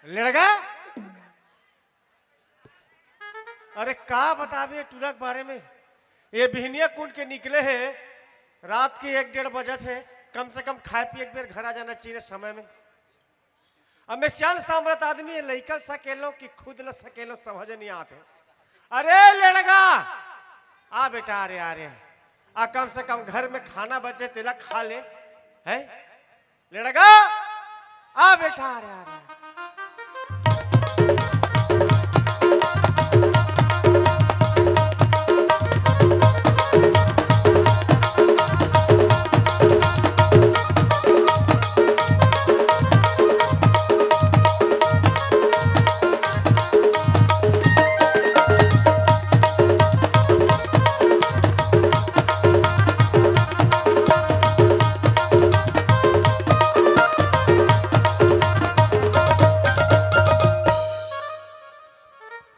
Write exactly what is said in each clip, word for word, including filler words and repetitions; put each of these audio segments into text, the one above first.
लेड़गा, अरे का बताबे टूरा के बारे में। ये बिहनिया कुन के निकले हे, रात के एक डेढ़ बजत हे। कम से कम खाए पिए के बेर घर आ जाना चाहिए समय में। अब मैं सियान सामरथ आदमी हे, लइका सकेलो कि खुद ल सकेलो समझ नहीं आते। अरे लेड़गा, आ बेटा, अरे आ रे, आ कम से कम घर में खाना बचे तेला खा ले, है लेड़गा, आ बेटा, आ रे, आ रे।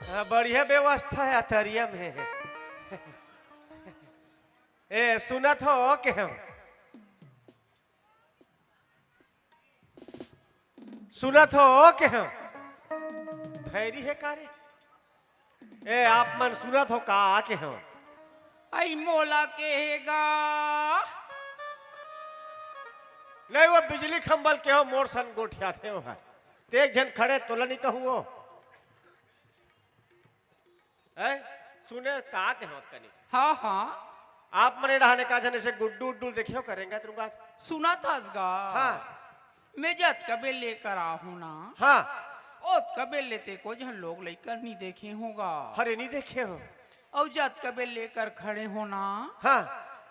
हाँ, बढ़िया व्यवस्था हे अतरिया में। ए, सुनत हो के हम? सुनत हो के हम? भैरी हे का रे? ए, आप मन सुनत हो का के हम? अई मोला के हे गा? नहीं, वो बिजली खंबल के हो, मोर सन गोठियाथे हो। ते एक झन खड़े तोला नहीं कहूँ वो। हैं? सुने का के होत कनी? हाँ, हाँ। आप मने डहाने का झन ऐसे गुड्डू उड्डू देखे हो करेंगे तुरंगा? सुनत हस गा? हाँ। मैं जतका बेर लेकर आहूँ ना, हाँ। ओतका बेर ले ते को झन लोग लइका नहीं देखे होगा। अरे नहीं देखे हो? अउ जतका बेर लेकर खड़े हो ना, हाँ।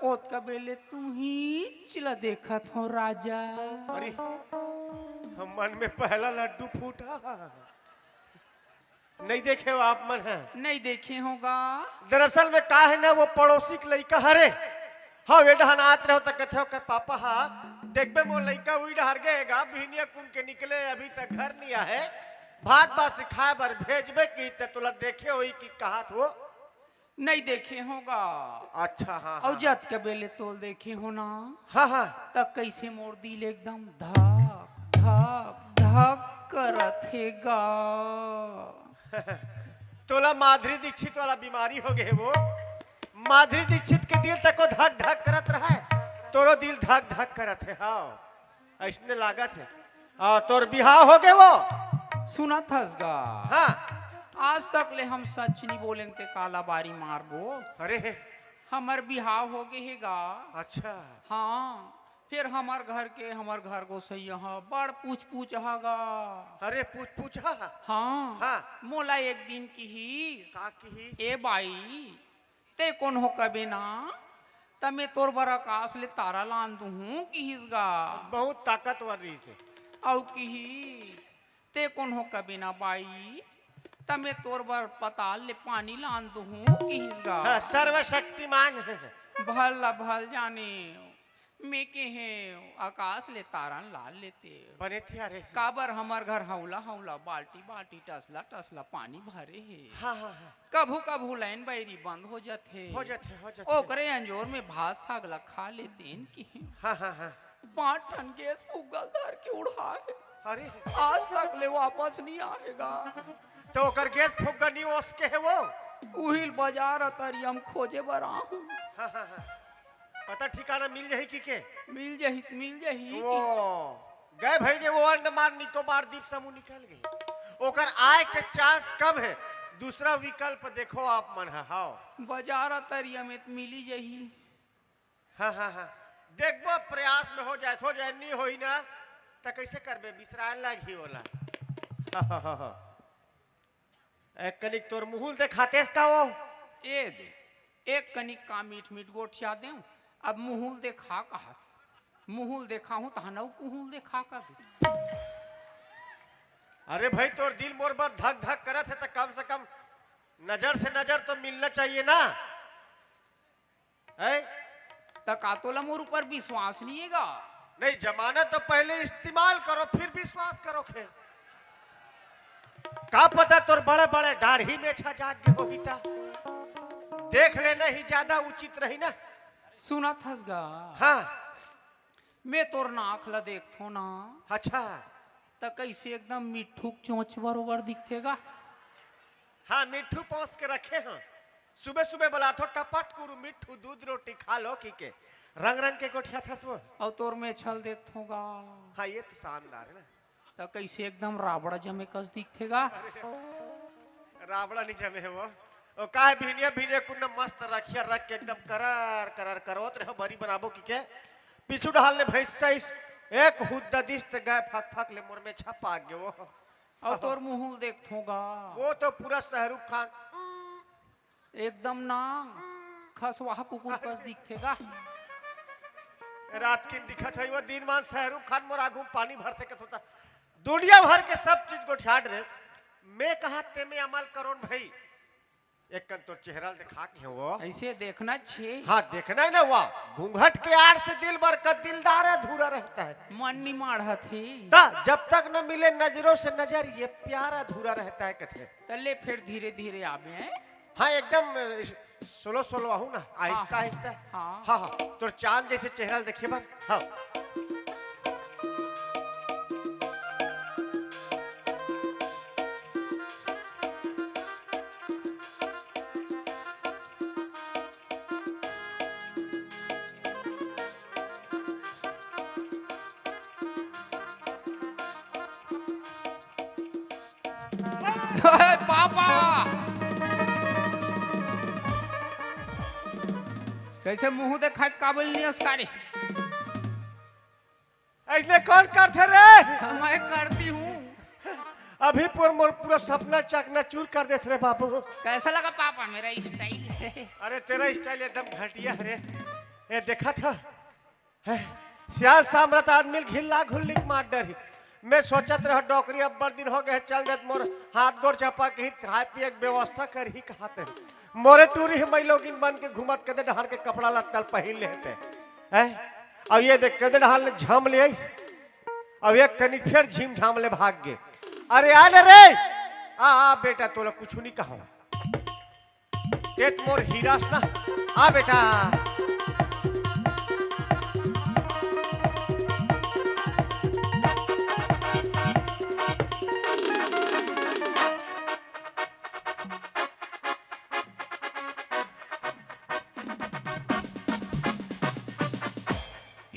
ओतका बेर ले तुहीच ला देखत हो राजा। अरे, हम मन में पहला लड्डू फूटा। नहीं देखे हो आप मन ह? नहीं देखे होगा। दरअसल में का हे ना, वो पड़ोसी के लइका हरे। हाँ, वे डहन आत रहो त कथे ओकर पापा हा, "देखबे मोर लइका उई डहर गे हे गा, बिहनिया कुन के निकले, अभी तक घर नहीं आए। भात बासी खाए बर भेजबे की त तोला देखे होई कि कहत हो।" नहीं देखे होगा। अच्छा, हाँ, अउ हाँ, जतका बेर ले तोल देखे हो ना, हाँ, हाँ। त कैसे मोर दिल एकदम धक, धक, धक करत हे गा। तोला माधुरी दीक्षित वाला बीमारी हो गए वो। माधुरी दीक्षित के दिल तको धक, धक करत रहे, तोरो दिल धक, धक करत हे। हाँ। अइसने लागत हे। आ, तोर बिहाव हो गे वो? सुनत हस गा? हाँ। आज तक ले हम सच नी बोलेन ते काला बारी मारबो। अरे हे। हमर बिहाव हो गे हे गा। अच्छा। हाँ, फिर हमर घर के, हमर घर गोसैया ह बड़ पूछ पूछ ह गा। अरे पूछ पूछ ह? हाँ। हाँ। मोला एक दिन किहिस, का किहिस? ए बाई, ते कोन हो कबे ना, त मैं तोर बर आकाश ले तारा लान दूहूं किहिस गा। बहुत ताकतवर रहिस हे। अउ किहिस, ते कोन हो कबे ना बाई, त मैं तोर बर पताल ले पानी लान दूहूं किहिस गा। हाँ, सर्वशक्तिमान। भल ला भल जाने। मैं के हे आकाश ले तारन लाल लेते। बने थिया रे। काबर हमर घर हौला हौला बाल्टी बाल्टी टसला टसला पानी भरे हे। हाँ, हाँ, हाँ। कभू कभू लाइन बैरी बंद हो जाथे। हो जाथे, हो जाथे। ओकरे अंजोर में भात साग ला खा लेतेन कि। हाँ, हाँ, हाँ। पांच ठन गैस फुग्गा धर के उड़ाए। अरे। आज तक ले वापस नहीं आएगा। तो ओकर गैस फुग्गा नहीं ओस के हे वो? उहिल बाजार अतरियम खोजे बर आहूं। हाँ, हाँ, हाँ। पता ठिकाना मिल जाही कि के? मिल जाही, मिल जाही वो कि? गए भाई के वो अंडमान निकोबार द्वीप समूह निकल गए। ओकर आए के चांस कम हे। दूसरा विकल्प देखो आप मन ह, हाव। बाजार अतरिया में त मिली जाही। हाँ, हाँ, हाँ। देखबो प्रयास में हो जाए, हो जाए, नहीं होई ना, त कैसे करबे? बिसराए लागी ओला। हाँ, हाँ, हाँ, हाँ। एक कनिक तोर मुहुल देखातेस का वो? ए दे, एक कनिक का मीठ मीठ गोठिया देव, अब मुहुल देखा कहत। मुहुल देखाहूं तहन अउ कुहुल देखा कहबे। अरे भाई, तोर दिल मोर बर धक धक करत हे, त कम से कम नजर से नजर तो मिलना चाहिए ना। हैं? त का तोला मोर ऊपर विश्वास नहीं हे गा? नहीं, जमाना तो पहले इस्तेमाल करो, फिर विश्वास करो खे। का पता तोर बड़े बड़े दाढ़ी में छा जाग के होही ता। देख लेना ही ज्यादा उचित रही ना। सुनत हस गा? हाँ। मैं तोर नाक ला देखथो ना। अच्छा। त कइसे एकदम मिट्ठू के चोंच बरोबर दिखथे गा। हाँ, मिट्ठू पोंस के रखे हंव। सुबह सुबह बलाथंव, टपट कुरु मिट्ठू, दूध रोटी खा लो कहिके। रंग रंग के गोठियाथस वो। अउ तोर मेछा ल देखथंव गा। हाँ, ये तो शानदार हे ना। त कइसे एकदम राबड़ा जमे कस दिखथे गा। राबड़ा नइ जमे हे वो। ओ का हे, भिनिया भिनिया कुन्ना मस्त रखिया रख के एकदम करार करार करवत रहे, बरी बनाबो कहिके। पीछू डहार ले भैंस आइस, एक हुद्दा दिस त गाय फक फक ले मोर मेछा पाक गे वो। अउ तोर मुंह ल देखथंव गा। वो तो पूरा शाहरुख खान। एकदम ना, खसवाहा कुकुर कस दिखथे गा। रात किन दिखत हे वो, दिन मान शाहरुख खान मोर आगू म पानी भर सकत होता। दुनिया भर के सब चीज गोठियात रहे, मैं कहा तेमे अमल करों भई। एक कन तोर चेहरा ल देखा के हे वो। अइसे देखना छे। हाँ, देखना हे ना वो। घूंघट के आड़ से दिलबर का दिलदार अधूरा रहता है। मन नइ माढ़त हे। त जब तक न मिले नजरों से नजर, ये प्यार अधूरा रहता है कथे। त ले फेर धीरे धीरे आबे। हाँ, एकदम स्लो स्लो आहूं ना, आहिस्ता हाँ, आहिस्ता। हाँ। हाँ, हाँ, तोर चांद जइसे चेहरा ल देखे बर। हाँ। ओए पापा! कइसे मुंह देखाय काबिल नइ हस का रे? अइसने कोन करथे रे? मैं करती हूँ। अभी पूरा मोर पूरा सपना चकनाचूर कर देथे रे बाबू। कइसा लगा पापा मेरा style? अरे तेरा style एकदम घटिया हे रे। ये देखत हस? हैं? सियान सामरथ आदमी ल घिल्ला घुल्ली के मार डरही। मैं सोचत रहेंव डोकरी अब्बड़ दिन हो गे हे, चल देत मोर हाथ गोड़ चपा के ही खाय पिये के व्यवस्था करही कहत रहेंव। मोरे टूरी हे मइलोगिन बन के घूमत कदे डहर के कपड़ा लत्ता ल पहिर लेहते। हैं? अउ ये देख कदे डहर ले झम ले आइस। अउ एक कनी फेर झिम झाम ले भाग गे। अरे आ ना रे। आ, आ बेटा तोला कुछु नइ कहंव। ए त मोर हीरा अस ना। आ बेटा।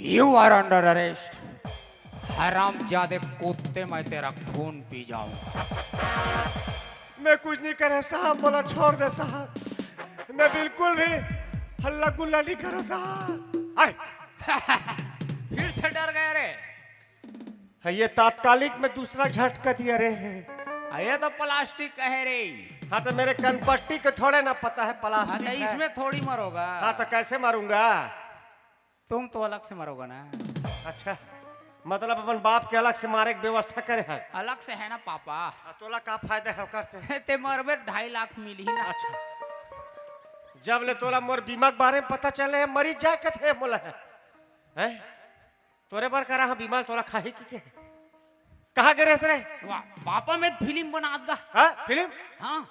You are under arrest। हरामजादे कुत्ते, मैं तेरा खून पी जाऊंगा। मैं कुछ नहीं करे साहब, मोला छोड़ दे साहब। मैं बिल्कुल भी हल्ला गुल्ला नहीं करे साहब। आय। फिर से डर गए रे। हाँ, ये तात्कालिक में दूसरा झटका दिया रे। हाँ, ये तो प्लास्टिक का है रे। हाँ, तो मेरे कनपट्टी को थोड़े ना पता है हाँ, प्लास्टिक तो है। इसमें थोड़ी मरोगा। हाँ, तो कैसे मरूंगा? तुम तो अलग से मरोगा ना। अच्छा, मतलब अपन बाप के अलग से मारे के व्यवस्था करे हस? अलग से है ना पापा। हाँ, तोला का फायदा है ओकर से? ते मरबे ढाई लाख मिलही ना। अच्छा, जब ले तोला मोर बीमा के बारे में पता चले है, मरी जाए कथे मोला है। हैं? तोरे बर करा हाँ बीमा, तोला खाही कहिके। कहाँ गे रहे रे? वाह, पापा मैं फिल्म बनात गा। हाँ, फिल्म? हाँ।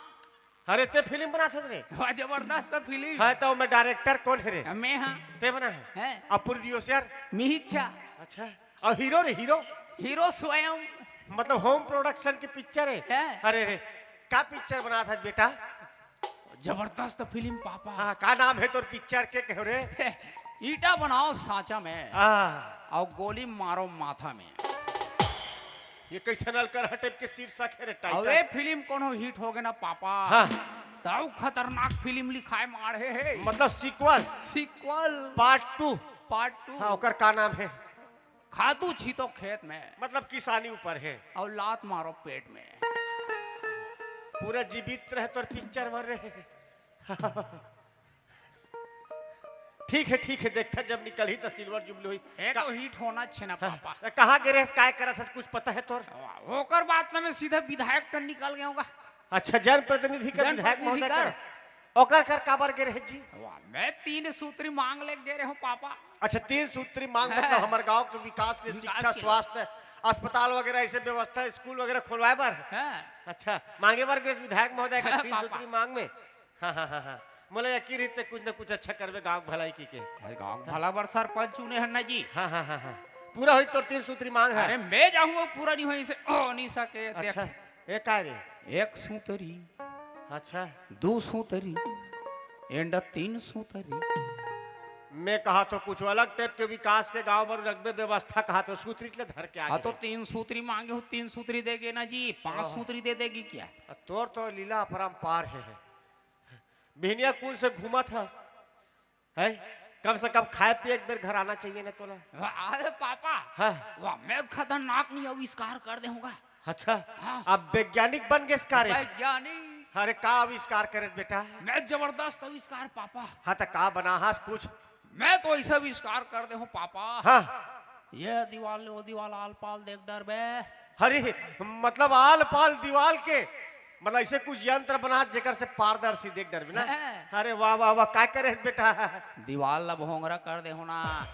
अरे ते फिल्म बनात हस रे? वाह, जबरदस्त फिल्म। हाँ, तो मैं डायरेक्टर कोन हे रे? मैं हाँ। ते बना है? हैं। अब प्रोड्यूसर? मिहिच्छा। अच्छा, अउ हीरो रे, हीरो? हीरो स्वयं। मतलब होम प्रोडक्शन के पिक्चर हे? हैं। अरे रे, का पिक्चर बनात हस बेटा? जबरदस्त फिल्म पापा। हाँ, का नाम हे तोर पिक्चर के कहो रे? ईटा बनाओ सांचा में हाँ। अउ गोली मारो माथा में। ये कइसन अलकरहा टाइप के शीर्षक हे रे, टाइटल? अबे फिल्म कोनो हिट होगे ना पापा, हाँ। तब खतरनाक फिल्म लिखाय माढ़े हे। मतलब sequel? Sequel. Part two? Part two. हाँ, ओकर का नाम हे? खातू छीतो खेत में। मतलब किसानी ऊपर हे। अउ लात मारो पेट में। पूरा जीवित रहे तोर पिक्चर मर रहे। ठीक हे, ठीक हे, देखथन जब निकलही त सिल्वर जुबली होही। ए का- तो हिट होना छे ना हाँ, पापा। त कहाँ गे रहेस, काय करत हस, कुछ पता हे तोर? वाह, ओकर बात ना मैं सीधा विधायक कर निकल गया हूँ। अच्छा, जनप्रतिनिधि कर, विधायक जनप्रतिनिधि महोदय कर। कर। ओकर कर काबर गे रहेस जी? वाह, मैं तीन सूत्री मांग ले गे रहेंव पापा। अच्छा, तीन सूत्री मांग हाँ। मतलब हमर गांव के विकास के, विकास शिक्षा, के। स्वास्थ्य, अस्पताल वगैरह, ऐसे व्यवस्था, स्कूल वगैरह खोलवाए बर? हाँ। अच्छा, मांगे बर गे रहेस विधायक महोदय कर हाँ, तीन पापा। सूत्री मांग में? हाँ, हाँ, हाँ, हाँ। मोला यकीन रहिस ते कुछ न कुछ अच्छा करबे गांव के भलाई कहिके। भाई, गांव के भला बर सरपंच चुने हन ना जी। हाँ, हाँ, हाँ, हाँ। पूरा होई तोर तीन सूत्री मांग हे। अरे मैं जाहूं, वो पूरा नहीं होई से, ओ नहीं सके, देख। अच्छा, ये का रे? एक सूतरी, अच्छा। दू सूतरी, एंड तीन सूतरी। मैं कहा तो कुछ अलग टाइप के विकास के गांव बर रखबे व्यवस्था, कहा तो सूतरी ले धर के आ हाँ, तो गए। तीन सूतरी मांगे हो, तीन सूतरी देगे ना जी, पांच ओह। सूतरी दे देगी क्या? आ, तोर तो लीला अपरंपार हे। बिहनिया कुल से घूमत हस, है? कम से कम खाए पिए एक बेर घर आना चाहिए ना तोला। वाह, अरे पापा, हाँ। वाह, मैं खतरनाक नहीं आविष्कार कर दे हूँगा। अच्छा, हाँ। अब वैज्ञानिक बन गेस का रे? वैज्ञानिक। अरे का आविष्कार करे बेटा? मैं जबरदस्त आविष्कार पापा। हाँ, तो का बना हस कुछ? मैं तो ऐसा आविष्कार कर दे हूँ पापा। हाँ। ये दीवाल, वो दीवाल, आल पाल देख डरबे। अरे, मतलब आल पाल दीवाल के, मतलब ऐसे कुछ यंत्र बना जेकर से पारदर्शी देख डरबे ना। हाँ। अरे वाह, वाह, वाह, का करे बेटा? दीवाल ला भोंगरा कर दे हो ना।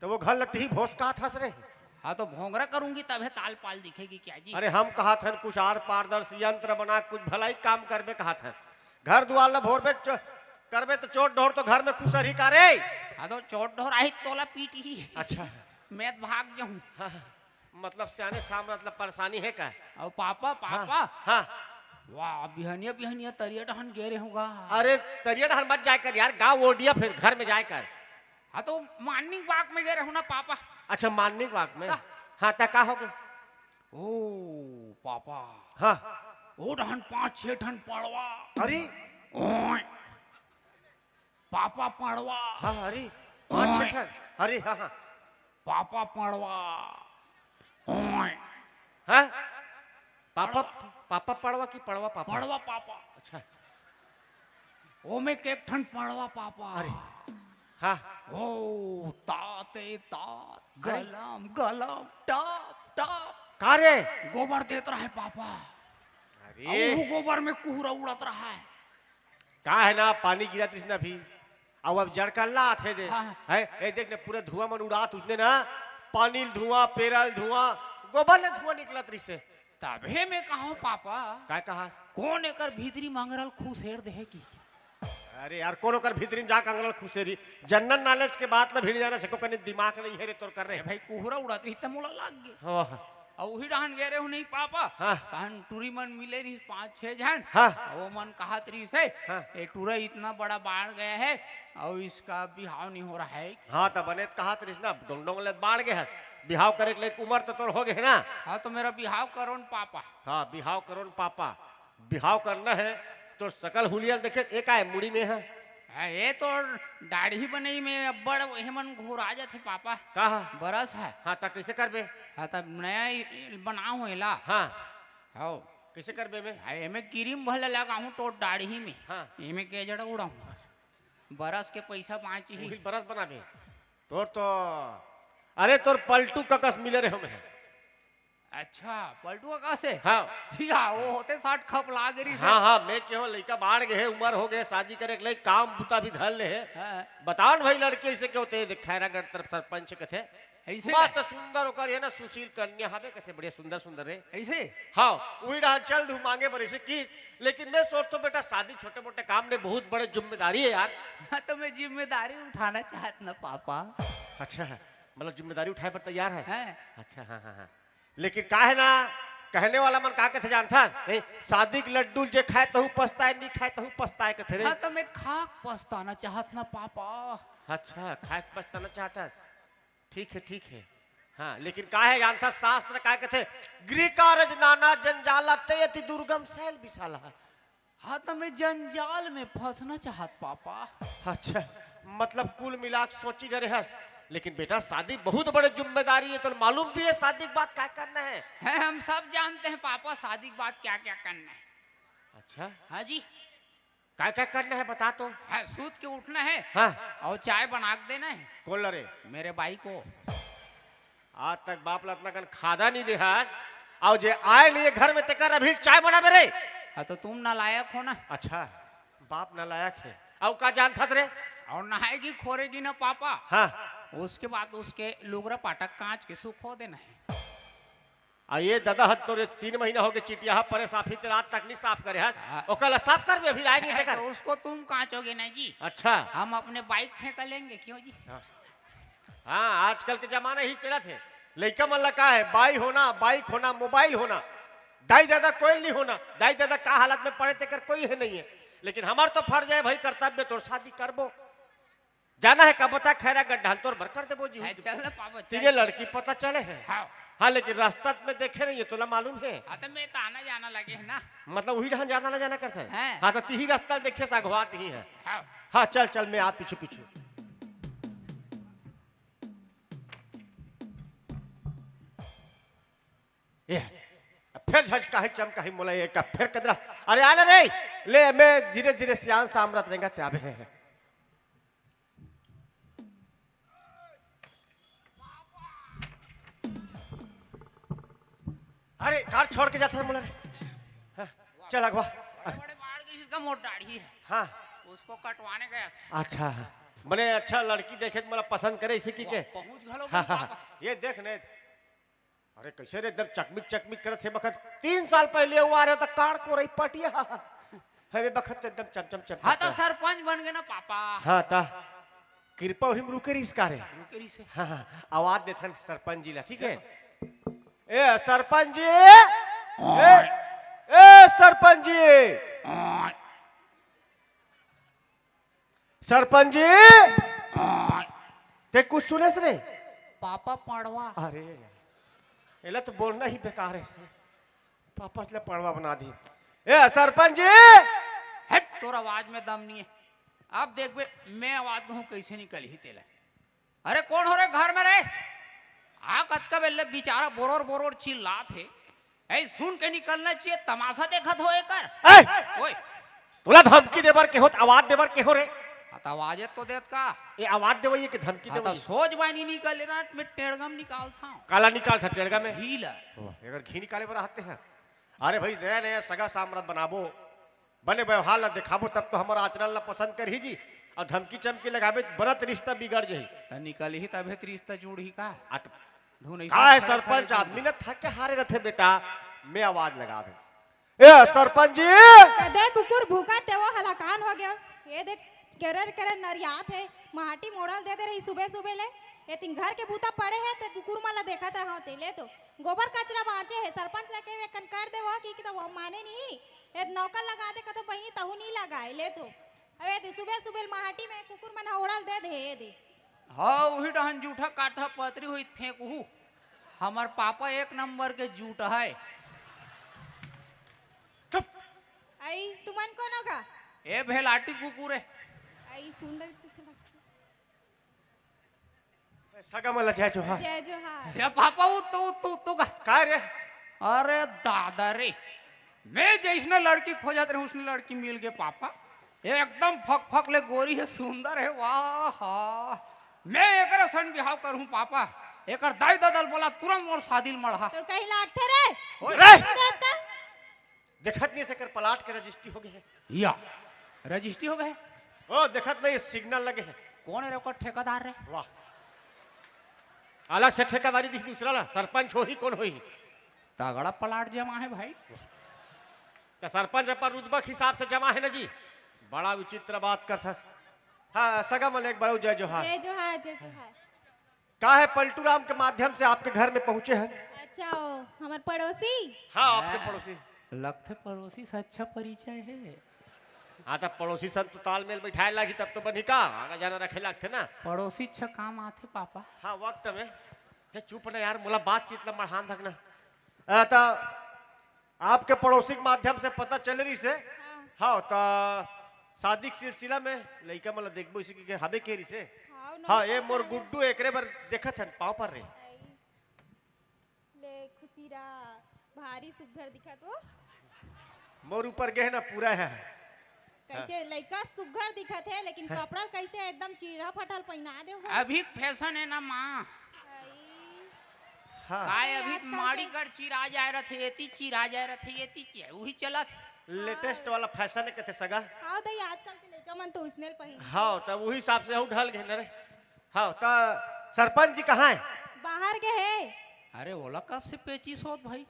तो वो घर लगती ही भोसकात हस रे। हाँ, तो भोंगरा करूंगी तभे ताल पाल दिखेगी क्या जी? अरे हम कहा था कुछ आर पारदर्शी यंत्र बना कुछ भलाई काम करबे कहा था। घर दुआर ला भोरबे च-, करबे तो चोट ढोर तो घर में खुसर ही का रे। हाँ, तो चोट ढोर आई तोला पीट ही। अच्छा। मैं तो भाग जाऊं। हाँ, हाँ। मतलब सियाने साम मतलब परेशानी है का? और पापा, हाँ, पापा। हाँ। वाह, बिहनिया, बिहनिया तरिया डहन गे रहे होगा। अरे तरिया डहन मत जाए कर यार, गाँव ओडिया फिर घर में जाए कर। हाँ, तो मॉर्निंग वॉक में गे रहे हो ना पापा। अच्छा, मॉर्निंग वॉक में? का? हाँ, त का हो गए? ओ पापा। हाँ। ओ डहन पाँच छह ठन पड़वा। अरे। ओए। पापा पड़वा। हाँ, अरे। पाँच छह ओए। ठन। अरे, हाँ, हाँ। पापा पड़वा। ओए। हाँ? पापा, पड़वा। पापा पड़वा की पड़वा पापा? पड़वा पापा। अच्छा। ओमे के एक ठन पड़वा पापा। अरे। हाँ। ओ, तात ए तात, अरे। गलम, गलम, टप, टप। का रे? गोबर देत रहे पापा। अरे। अउ वो गोबर में कुहरा उड़त रहे। का है ना, पानी गिरत रहिस ना अभी, अउ अब जड़कल्ला आथे दे। हाँ। है, ए देख ने, पूरा धुआं मन उड़ात उसने ना, पानी ल धुआं, पेरा ल धुआं, गोबर ले धुआं निकलत रहिस हे। तभे मैं कहूँ पापा, काय कहा? कोन एकर भीतरी म अंगरा ल खुसेर देहे कि? अरे यार, कोन ओकर भीतरी म जाके अंगरा ल खुसेरी? जनरल नॉलेज के बात ल भिड़ जाना से को कने दिमाग नहीं है रे तोर कर रे। अरे भाई, कुहरा उड़त रहिस त मोला लाग गे। हाँ। अउ उही डहन गे रहे हो नहीं पापा। हाँ। तहन टूरी मन मिले रहिस पाँच छह झन। हाँ। अउ वो मन कहत रहिस हे, हाँ। "ये टूरा इतना बड़ा बाढ़ गया है और इसका बिहाव नहीं हो रहा है।" हाँ, त बने त कहत रहिस ना, डोंग डोंग ले बाढ़ गए हस। बिहाव करे के लायक उमर त तोर हो गए हे ना। हाँ, तो मेरा बिहाव करो न पापा। हाँ, बिहाव करो न पापा। बिहाव करना है, तोर सकल हुलिया ल देखे, ए काय मुड़ी में हे? हाँ, ये तो दाढ़ी बनई में अब्बड़ हे मन घुरा जाथे पापा। का हा? बरस हे। हाँ, त कैसे करबे? हाँ, तब नया ही बनाओ हो एला। हाँ। हौ। कैसे करबे में? हाँ, एमे क्रीम भले लगाहूँ तो दाढ़ी में। हाँ। एमे के जड़ उड़ाहूँ। बरस के पैसा बाँची ही। उही बरस बनाबे। तोर तो, अरे तोर पलटू ककस मिले रहे हमें। अच्छा, पलटुआ कहाँ से? हाँ। या, वो होते साठ खप लाग रही से। हाँ, हाँ, मैं केहो लइका बाढ़ गए हे, उमर हो गए, शादी करे के लायक, काम बुता भी धर ले हे। हाँ। बता न भाई, लड़की ऐसे क्यों ते खैरागढ़ तरफ सरपंच कथे। ऐसे? मस्त सुंदर ओकर हे ना, सुशील कन्या हवे कथे, बढ़िया सुंदर सुंदर रे। ऐसे? हाँ, उही डहन चल दू मांगे बर ऐसे किस, लेकिन मैं सोचतो बेटा शादी छोटे मोटे काम नहीं, बहुत बड़े जिम्मेदारी हे यार। हाँ, तो मैं जिम्मेदारी उठाना चाहत ना पापा। अच्छा, मतलब जिम्मेदारी उठाए बर तैयार हे? हैं। अच्छा, हाँ, हाँ, हाँ। लेकिन का हे ना, कहने वाला मन का कथे जानथस? नहीं, शादी के लड्डू जे खाए तहू पछताए, नहीं खाए तहू पछताए कथे रे। हाँ, तो मैं खाक पछताना चाहत ना पापा। अच्छा, खाए के पछताना चाहथस? ठीक हे, ठीक हे। हाँ, लेकिन का हे जानथस, शास्त्र का कथे, "गृह कारज नाना जंजाला, ते अति दुर्गम शैल विशाला।" हाँ, त मैं जंजाल में फंसना चाहत, पापा। अच्छा, मतलब कुल मिला के सोची डरे हस। लेकिन बेटा, शादी बहुत बड़े जिम्मेदारी हे, तो मालूम भी हे शादी के बाद का करना हे? हैं, हम सब जानते हैं, पापा, शादी के बाद क्या-क्या करना है। अच्छा? हाँ जी। का-का करना है, बता तो। हाँ, सूत के उठना है। हाँ। और चाय बना के देना है। कौन ला रे? मेरे बाई को। आज तक बाप ला अतना कन खादा नहीं देहा। अउ जे आए नहीं घर में तेकर अभी चाय बनाबे रे। हाँ, तो तुम नालायक हो ना। अच्छा, बाप नालायक हे। अउ का जानथस रे? और नहाएगी खोरेगी ना पापा। हाँ। उसके बाद उसके लुगरा पाटक कांच के सुखो देना है। आ ये दादा हद तोरे तीन महीना हो गए चिटिया परे साफी ते रात तक नहीं साफ करे हस। हाँ। ओकर ला साफ करबे अभी आए नहीं तेकर। तो उसको तुम कांचोगे ना जी। अच्छा। हम अपने बाइक ठेका लेंगे, क्यों जी? हाँ। हाँ, आजकल के जमाना ही चलत हे। लइका मन ला का हे, बाई होना, बाइक होना, मोबाइल होना, दाई ददा कोई नहीं होना। दाई ददा का हालत में पड़े तेकर कोई हे नहीं हे। लेकिन हमर तो फर्ज हे भाई, कर्तव्य, तोर शादी करबो। जाना हे का बता, खैरा गड्ढा तोर बर कर देबो जी। है, चल ना पापा, चल। तीने लड़की पता चले हे। हाँ। हाँ, लेकिन रास्ता में देखे नहीं हे, तोला मालूम हे। हाँ, तो मैं तो आना जाना लगे हे ना। मतलब वही ढंग जाना ना जाना करता हे। हाँ। हाँ, तो तिही रास्ता देखे से अगवा तिही हे। हाँ। हाँ, चल चल, मैं आ पीछे पीछे। ए, अब फेर झचकाही चमकाही मोला, ए का फेर कदरा। अरे आ ना रे, ले मैं धीरे धीरे सियान सामरत रेंगा त्याबे। अरे कार छोड़ के जाता है मोला रे। हाँ, चल अगवा। बड़े बड़े बाढ़ गिरी, इसका मोट दाढ़ी है। हाँ। उसको कटवाने गया था। अच्छा, हाँ। बने अच्छा लड़की देखे तो मोला पसंद करे इसी की के। पहुंच घलो हाँ, हाँ, हाँ। ये देख ने। अरे कैसे रे, एकदम चकमिक चकमिक करत हे बखत। तीन साल पहले वो आ रहे तो काड़ को रही पटिया। हे बखत तो एकदम चमचम चमचम हाँ, तो सरपंच बन गए ना पापा। हाँ, ता कृपा वही में रुके रहिस का रे? रुके रहिस हे। हाँ, हाँ, आवाज देथन सरपंच जी ला, ठीक है? ए, सरपंच जी! ए, ए, सरपंच जी! सरपंच जी! ते कुछ सुनेस रे? पापा पड़वा। अरे यार, एला तो बोलना ही बेकार है सर। पापा ले पड़वा बना दी। ए, सरपंच जी! हट, तोर आवाज में दम नहीं है। अब देखबे, मैं आवाज कहूँ कैसे निकलही तेला। अरे कोन हो रे घर में रे? आ कतका बेर ले बिचारा बोरोर बोरोर चिल्लात हे। ए, सुन के निकलना चाहिए, तमाशा देखत हो एकर। ए! ओए। तोला धमकी देबर के हो, आवाज देबर के हो रे? हाँ, तो आवाज तो देत का? ये आवाज देवई के धमकी हाँ, तो देवई। सोच बानी निकल ना, मैं टेड़गम निकालता हूँ। काला निकालता टेड़गा में? घी ला। वाह, एकर घी निकाले बर आते हैं। अरे भाई, नया नया सगा सामरत बनाबो, बने व्यवहार ला दिखाबो, तब तो हमर आचरण ला पसंद करही जी। अउ धमकी चमकी लगाबे, बनत रिश्ता बिगड़ जही। त निकलही तभे त रिश्ता जुड़ही का? आ त धुन ऐसा का है खड़े खड़े सरपंच, जुड़ आदमी न थके हारे रथे बेटा, मैं आवाज लगा दे। ए सरपंच जी! कदे कुकुर भूखा ते वो हलाकान हो गया। ये देख, केरर केरर नरियात है, माटी मोड़ल दे दे रही सुबह सुबह ले। ये तीन घर के बूता पड़े है, ते कुकुर मन ला देखत रहो ते, ले तो गोबर कचरा बांचे है, सरपंच ला कहे वेकन कर दे वो, कि, कि तो वो माने नहीं। ए नौकर लगा दे कथो बहिनी, तहू नहीं लगाए, ले तो। अबे दे सुबह सुबह माटी में कुकुर मन हौड़ल दे दे, ए दे। हाँ, वही डहन जूठा काठा पतरी हुई फेंकहू। हमर पापा एक नंबर के जूठ है। चुप। आई, तुमन कौन होगा? ए भेलाटी कुकुर है। आई, सुन रही थी, सुन। सगा मन ला जय जोहार। जय जोहार। या पापा, वो तो, तो, तो का? का रे? अरे दादा रे, मैं जैसने लड़की खोजत रहे, उसने लड़की मिल गए पापा। एकदम फक फक ले गोरी है, सुंदर है, वाह हा। मैं एकर सन बिहाव करूं पापा। एकर दाई ददल बोला तुरंत मोर शादी ल मढ़ा। तो कहीं लागथे रे? ओए। रे! देखत नहीं से कर प्लाट के रजिस्ट्री हो गए है। या, रजिस्ट्री हो गए है? ओ, देखत नहीं, सिग्नल लगे है। कौन है रे ओकर ठेकेदार रे? वाह। अलग से ठेकेदारी दिख दूसरा ला, सरपंच होही, कौन होही? तगड़ा प्लाट जमा है भाई। तो सरपंच अपन रुतबा के हिसाब से जमा है ना जी। बड़ा विचित्र बात करथस। हाँ, सगा मन एक बार जय जोहार। जय जोहार, जय जोहार। का है, पलटू राम के माध्यम से आपके घर में पहुंचे हैं। अच्छा, ओ, हमर पड़ोसी? हाँ, आपके हाँ। पड़ोसी। लगथे पड़ोसी से अच्छा परिचय है। हाँ, तब पड़ोसी सन तो तालमेल बैठाए लागी, तब तो बनी का, आना जाना रखे लागथे ना। पड़ोसी अच्छा काम आथे पापा। हाँ, वक्त में। ते चुप ना यार, मोला बातचीत ला मढ़ान धकना। आ, तो आपके पड़ोसी के माध्यम से पता चल रही से? हाँ। हाँ, तो शादी के सिलसिला में लइका मन ला देखबो इसी के हबे के रही से? हाँ, हाँ, ये मोर गुड्डू एकरे बर देखत हन, पाँव पर रे। आई। ले खुशी रहा, भारी सुग्घर दिखत हो। मोर ऊपर गए ना पूरा है। कैसे लइका सुग्घर दिखत है, लेकिन हाँ। कपड़ा कैसे एकदम चिरहा फटल पहिना दे हो। अभी फैशन है ना माँ। आई। हाँ। काय अभी आजकल माड़ी के कर चिरा जाए रथे, एती चिरा जाए रथे, एती चिरा, वही चलत। लेटेस्ट वाला फैशन है, कहते सगा। हाँ दई, आजकल के लइका मन तो उसने ल पहिन। हाँ, तब वही हिसाब से हूँ ढल गए ना रे। हाँ, तो सरपंच जी कहाँ है? बाहर गए है। अरे, ओला कब से पेचिस होत भाई?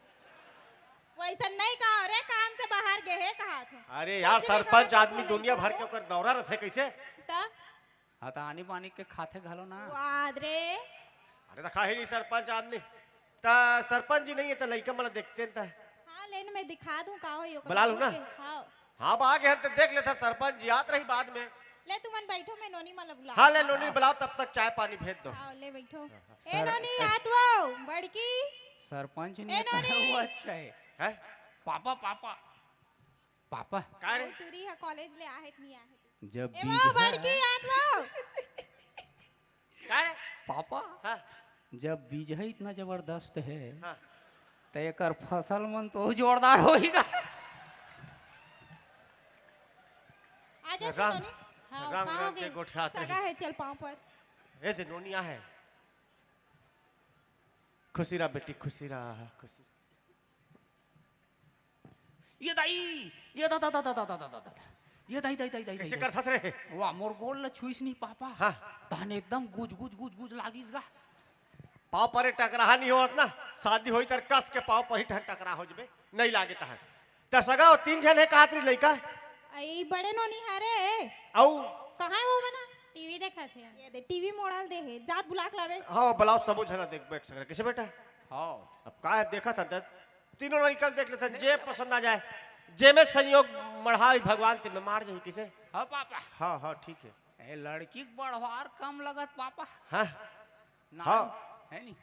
वैसा नहीं कहा रे, काम से बाहर गए है कहा था। अरे यार, कुछ भी सरपंच गलत आदमी बोले दुनिया भर के तो। ओकर दौरा रथे कैसे? त? हाँ, त आनी बानी के खाथे घलो ना। वाद रे। अरे, त खाही नहीं सरपंच आदमी। त सरपंच जी नहीं है, त लइका मन ला देखते हैं त। हाँ, लेन मैं दिखा दूं का होई ओकर बलालू ना? के। हाँ। हाँ, बा के हम त देख लेथा, सरपंच जी आत रही बाद में। ले तुमन बैठो, मैं नोनी मन ला बुला। हाँ, ले नोनी बुलाओ, तब तक चाय पानी भेज दो। हाँ, ले बैठो। हाँ, हाँ, ए सर। नोनी, आत वो, बड़की। सरपंच ए नहीं है, नोनी। वो अच्छा है। हैं? Papa, papa, papa. का रे? वो टूरी है, कॉलेज ले आहे, नहीं आहे। जब ए बीज वो है बड़की, आत वो। का रे? पापा, हाँ। जब बीज है इतना जबरदस्त है, हाँ। त एकर फसल मन तो जोरदार होही गा। आजा रंग, नोनी। हाँ, रंग, कहाँ रंग के गए? गोठियात सगा रही। है, चल पाँव पर। ए दे नोनी आहे। खुशी रहा बेटी, खुशी रहा, खुशी। ये दाई, ये दा, दा, दा। ये दाई, दाई, दाई, दाई, कैसे दाई। करथस रे? वाह, मोर गोड़ ल छुइस नहीं पापा। हाँ। तहन एकदम गुज, गुज, गुज, गुज लागिस गा। पाँव परे टकराहा नहीं होत ना, शादी होई तर कस के पाँव पर ही टक-, टकरा हो जबे, नहीं लागे तहन। त सगा हो, तीन झन है, कहात रही लइका? आई बड़े नोनी हरे। अउ? कहाँ है वो मना? टीवी देखत हे। ये दे, टीवी मोड़ल दे हे, जात बुला के लावे। हाँ, बुलाओ, सबो झना देखबे एक संग। कैसे बेटा? हाँ। अब का है, देखत हन त तीनों लड़का देख लेथन, जे पसंद आ जाए, जे में संयोग मढ़ाई भगवान ते में मार जाही, किसे? हाँ पापा। हाँ, हाँ, ठीक है। ए लड़की के बढ़वार कम लगत पापा। हाँ। नान हाँ। है नी?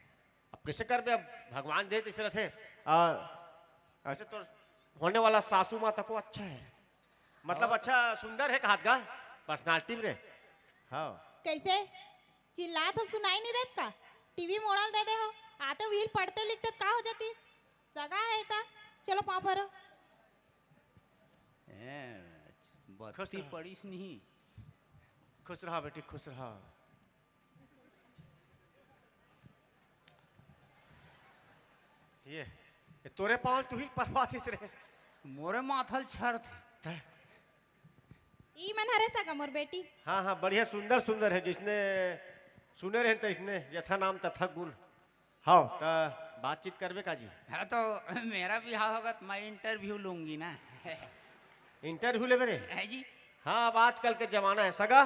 अब कैसे करबे, अब भगवान दे तैसे रहते। आ, ऐसे तो होने वाला सासू माँ तको अच्छा है, मतलब हाँ। अच्छा सुंदर है, कहात गा personality में रे। हाँ। कैसे? चिल्लात हो, सुनाई नहीं देत का? टीवी मोड़ल दे दे हो, आते व्हील पढ़ते लिखते का हो जातीस? सगा है ता, चलो पाँव परो। ए, खुश बत्ती रहो। पड़ीस नहीं। खुश रहा बेटी, खुश रहा। ये, ये तोरे पाँव तू ही परवातीस रे। मोरे माथल छर थे। ई मन हरे सगा मोर बेटी। हाँ, हाँ, बढ़िया, सुंदर, सुंदर है, जिसने सुने रहे तैसने, यथा नाम तथा गुण। हाँ, त बातचीत करबे का जी? हाँ, तो मेरा बिहाव होगा तो मैं इंटरव्यू लूंगी ना। इंटरव्यू लेबे रे? है जी। हाँ, अब आजकल के जमाना है, सगा।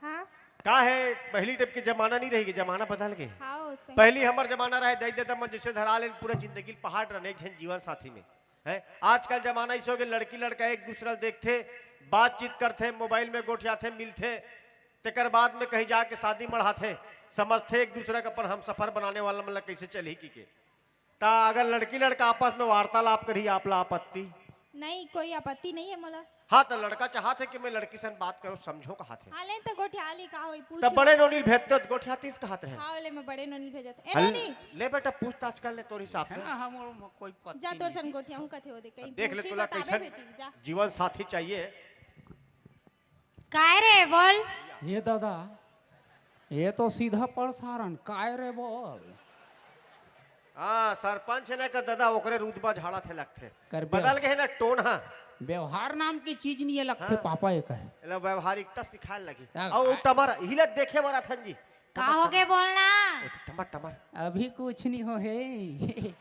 हाँ। का है, पहली टाइप के जमाना नहीं रहेगी, जमाना बदल गए। हाँ, सही। पहली हमर जमाना रहे, दई ददा मन जैसे धरा लेन, पूरा जिंदगी पहाड़ रहने एक झन जीवन साथी में। हैं? आजकल जमाना ऐसे हो गए, लड़की लड़का एक दूसरा ल देखथे, बातचीत करथे, मोबाइल में गोठियाथे, मिलथे, तेकर बाद में कहीं जाके शादी मढ़ाथे, समझथे एक दूसरा के अपन हमसफर बनाने वाला मन ला कैसे चलही की के। ता अगर लड़की लड़का आपस में वार्तालाप करही, आप ला आपत्ति? नहीं, कोई आपत्ति नहीं है मोला। हाँ, तो लड़का चाहत है कि मैं लड़की सन बात करूँ, समझो कहात है। हाँ, लेन तो गोठिया ली का होई, पूछ तब बड़े नोनी भेजते तो गोठियातीस कहात रहे। हाँ, ले मैं बड़े नोनी भेजत। ए हल-, नोनी। ले बेटा, पूछताछ कर ले तोर हिसाब से। हाँ, हाँ, मोर, मोर कोई पत्ती जा तोर नहीं। सन गोठिया हूँ कथे हो दे, कहीं देख ले, पूछी तोला बताबे कैसन बेटी, जा। जीवन साथी चाहिए। काय रे, बोल। ये दादा, ये तो सीधा प्रसारण, काय रे बोल। हाँ, सरपंच है ना कर दादा, ओकरे रुतबा झाड़ा थे लगथे। कर बे-, बदल गए ना टोन, हाँ। व्यवहार नाम की चीज नहीं है लगथे हाँ। पापा ये कहे। एला व्यवहारिकता सिखाए लगी। क्या और वो बात? टमर, हिला देखे वाला थन जी। का टमर, हो गए टमर। बोलना? ओ, टमर, टमर। अभी कुछ नहीं हो है।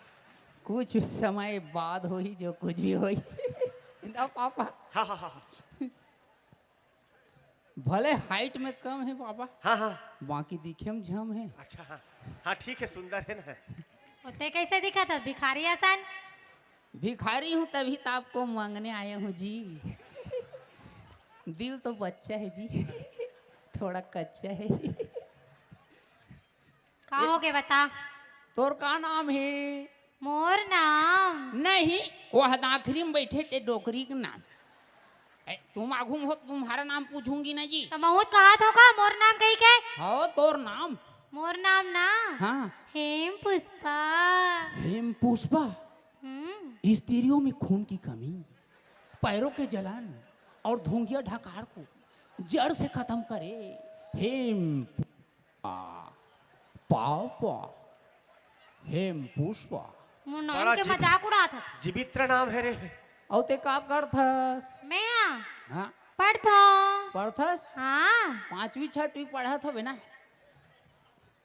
कुछ समय बाद होही जो कुछ भी होही। ना पापा। हाँ, हाँ, हाँ, हाँ। भले हाइट में कम है पापा, हाँ, हाँ। बाकी दिखे में झम है। अच्छा, हाँ। हाँ, ठीक है, सुंदर है ना। ओते कैसे दिखा था? भिखारी असन? भिखारी हूँ, तभी तो आपको मांगने आया हूँ जी। दिल तो बच्चा है जी, थोड़ा कच्चा है। का ए, हो गए बता? तोर का नाम है? मोर नाम? नहीं, वह आखिरी में बैठे ते डोकरी के नाम। ए, तुम आगू में हो, तुम्हारा नाम पूछूंगी ना जी। तो महूत कहा थो का मोर नाम कही के? हो, तोर नाम। मोर नाम ना? हाँ। हेम पुष्पा। हेम पुष्पा? हम्म। स्त्रियों में खून की कमी, पैरों के जलन और धोंगिया ढकार को जड़ से खत्म करे। हेम पुष्पा, पापा, हेम पुष्पा। मोर नाम बड़ा के जीव-, मजाक उड़ात हस। जीवित्र नाम है रे। अउ ते का करथस? मैं हाँ। हाँ। पढ़थो। पढ़थस? हाँ। पांचवी छठवीं पढ़त हवे ना?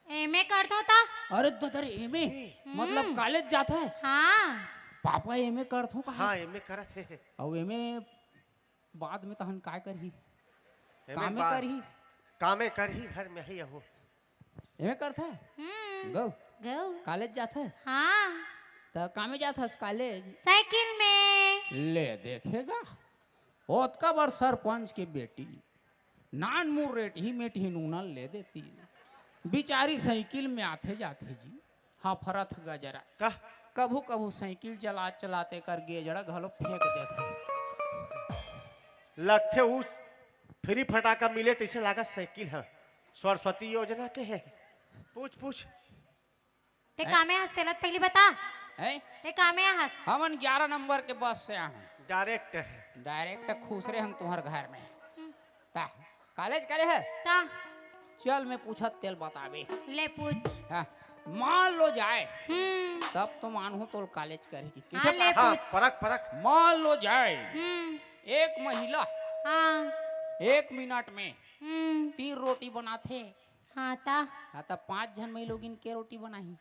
एमए करथो ता। अरे ददर, एमए? हम्म। मतलब कॉलेज जाथस? हाँ। पापा एमए करथो कहा? हाँ, एमए करत हे। अउ एमए बाद में तहन काय करही? एमए कामे बाद। करही? कामे करही घर में ही अहू। एमे करथे? हम्म। गौ? गौ। कॉलेज जाथे? हाँ। त कामे जाथस कॉलेज? साइकिल में। ले देखे गा, ओतका बड़ सरपंच के बेटी, नान मुर रेटही मेटही नूना ले देती। बिचारी साइकिल में आथे जाथे जी, हफरत गजरा। त? कभू कभू साइकिल चलात चलात एकर गेजड़ा घलो फेंक देथे। लगथे उ फ्री फटाका मिले तइसे लागत साइकिल ह, सरस्वती योजना के हे। पूछ, पूछ। ते हैं? कामे हस, तेला त पहिली बता। हैं? ते कामे हस? हमन ग्यारह नंबर के बस से आहन। डायरेक्ट। डायरेक्ट खुसरे हन तुंहर घर में। हम्म। ता, कॉलेज करे हे? ता। चल, मैं पूछत तेल बताबे। ले पूछ। हाँ, मान लो जाए, हम्म। तब तो मानहूँ तोल कॉलेज करे की। हाँ, कैसे ले पा-, हाँ, पूछ। परख, परख। मान लो जाए, हम्म। एक महिला हाँ। एक मिनट में हम्म। तीन रोटी बनाथे। हाँ, ता। हाँ, त पाँच झन में लोगिन के रोटी बनाही?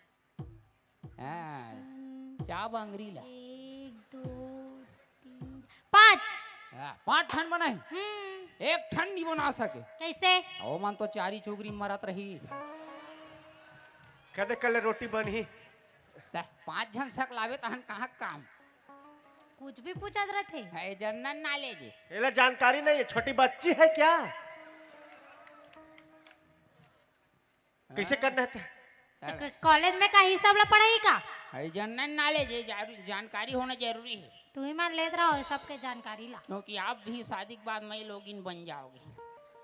हाँ, हम्म। चार बंगरी ला। एक, दो, तीन, पाँच। हाँ, पाँच ठन बनाही। हम्म। एक ठन नहीं बना सके। कैसे? ओ मन तो चारी चुगरी मरत रही। कदे कले रोटी बनही? त पाँच झन सक लावे तहन कहाँ काम? कुछ भी पूछत रथे। है जनरल नॉलेज। एला जानकारी नहीं है, छोटी बच्ची है क्या? कैसे हाँ। करना है ते? त क-, कॉलेज में का हिसाब ला पढ़ाई का? है जनरल नॉलेज है, जारू-, जानकारी होना जरूरी है। तू ही मान लेत रहो सबके जानकारी ला। क्योंकि आप भी शादी के बाद मई लोगिन बन जाओगे।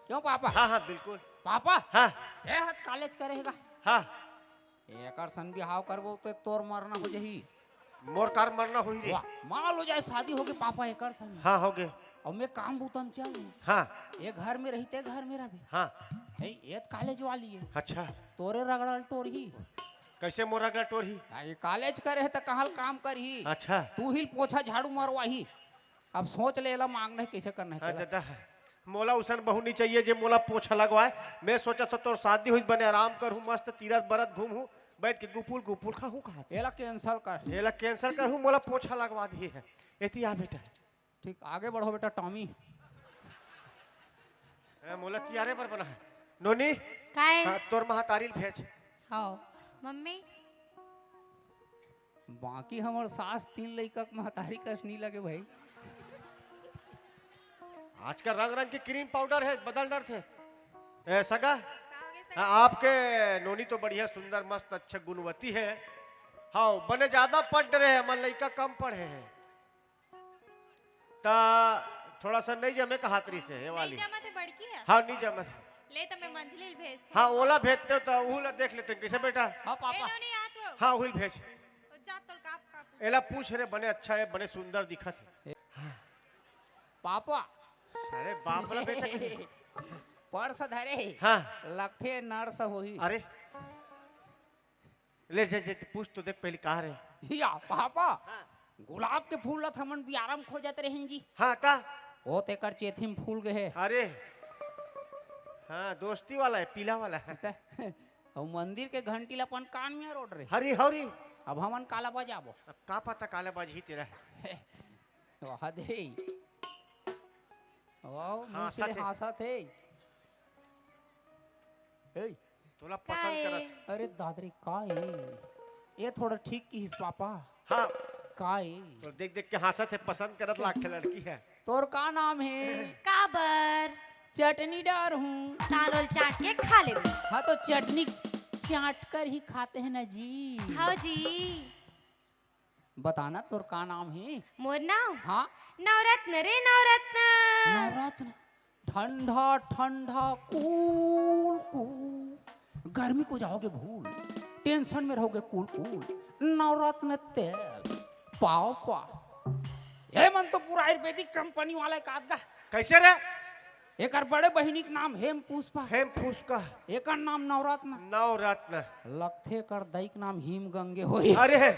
क्यों पापा? हाँ, हाँ, बिल्कुल। पापा? हाँ। ए हत कॉलेज करे हे का? हाँ। एकर सन बिहाव करबो ते तोर मरना हो जही। मोर कार मरना होही रे। वाह, मान लो जाए शादी होगे पापा एकर सन। हाँ, होगे। अउ मैं काम बूता म चल दूँ। हाँ। ए घर में रही ते घर में रहबे। हाँ। ए, ए त कॉलेज वाली है। अच्छा। तोरे रगड़ल टोरही। कैसे मोर रगड़ल टोरही? आ, ये कॉलेज करे है त कहाँ ल काम करही? अच्छा। तू ही ल पोछा झाड़ू मरवाही। अब सोच ले, एला मांगना है, कैसे करना है हाँ, तेला। दादा, मोला उसन बहू नहीं चाहिए जे मोला पोछा लगवाए। मैं सोचा था तोर शादी हुई, बने आराम करूँ, मस्त तीरथ बरत घूमूँ, बैठ के गुपुल गुपुल खाहूँ कहा। एला cancel कर। एला cancel करहूँ, मोला पोछा लगवा दिए है। एती आ बेटा। ठीक, आगे बढ़ो बेटा टॉमी। ए, मोला तियारे बर बना है। नोनी, काय? हाँ, तोर महतारी ल भेज। हाँ, मम्मी। बाकी हमर सास तीन लइका के महतारी कस नी लगे भाई। आजकल रंग रंग के cream powder है, बदल डरथे। ए, सगा? का हो गया सगा? हाँ, आपके नोनी तो बढ़िया, सुंदर, मस्त, अच्छा, गुणवती है। हाँ, बने ज्यादा पढ़ रहे हैं, हमर लइका कम पढ़े हैं। त थोड़ा सा नहीं जमे कहात रही से, ये वाली। नहीं जमत है, बड़की है। हाँ, नहीं जमत है। ले, त मैं मंझली ल भेजथों। हाँ, ओला भेजते हो त उहू ला देख लेते हैं। कैसे बेटा? हाँ, ए, पापा। नोनी, आ तो। हाँ, उही ल भेज। ओ, जा, तोर का, का पूछ। एला पूछ रे, बने अच्छा है, बने सुंदर दिखत है। पापा। अरे, बाप ला बेटा। पर्स धरे हे। हाँ। लगथे नर्स होही। अरे। ले, जे, जे, पूछ तो देख पहले कहाँ रहे। या, पापा, हाँ। गुलाब के फूल ला त हमन बियारा म खोजत रहेन जी। हाँ, का? ओ तेकर चेथी म फूल गए हे। अरे, हाँ, दोस्ती वाला है, पीला वाला है। त, अउ मंदिर के घंटी ला अपन कान में रोड रहे। हरी, हरी। अब हमन काला बजाबो। अब का पता काला बजही तेरा। वाह दे। वाह, हाँ, मुँह से सच है। हाँसत हे। ए, तोला पसंद का करत। ए? अरे दादरी, का ए? ये थोड़ा ठीक किहिस पापा। हाँ। का ए? तो देख देख के हाँसत हे, पसंद करत लागथे लड़की है। तोर का नाम हे? काबर? चटनी डार हूँ। तालोल चाट के खा लेबे। हाँ, तो चटनी चाट कर ही खाते हैं ना जी। हाँ जी। बताना, तोर का नाम हे? मोर नाम? हाँ। नवरत्न रे, नवरत्न। नवरत्न, ठंडा ठंडा, cool cool, गर्मी को जाओगे भूल, tension में रहोगे cool cool। नवरत्न तेल पाव पा। ए मन तो पूरा आयुर्वेदिक कंपनी वाला एक आदगा। कैसे रे? एकर बड़े बहिनी के नाम हेम पुष्पा। हेम पुष्पा। एकर नाम नवरत्न। नवरत्न। लगथे एकर दाई के नाम हिम गंगे होही। अरे।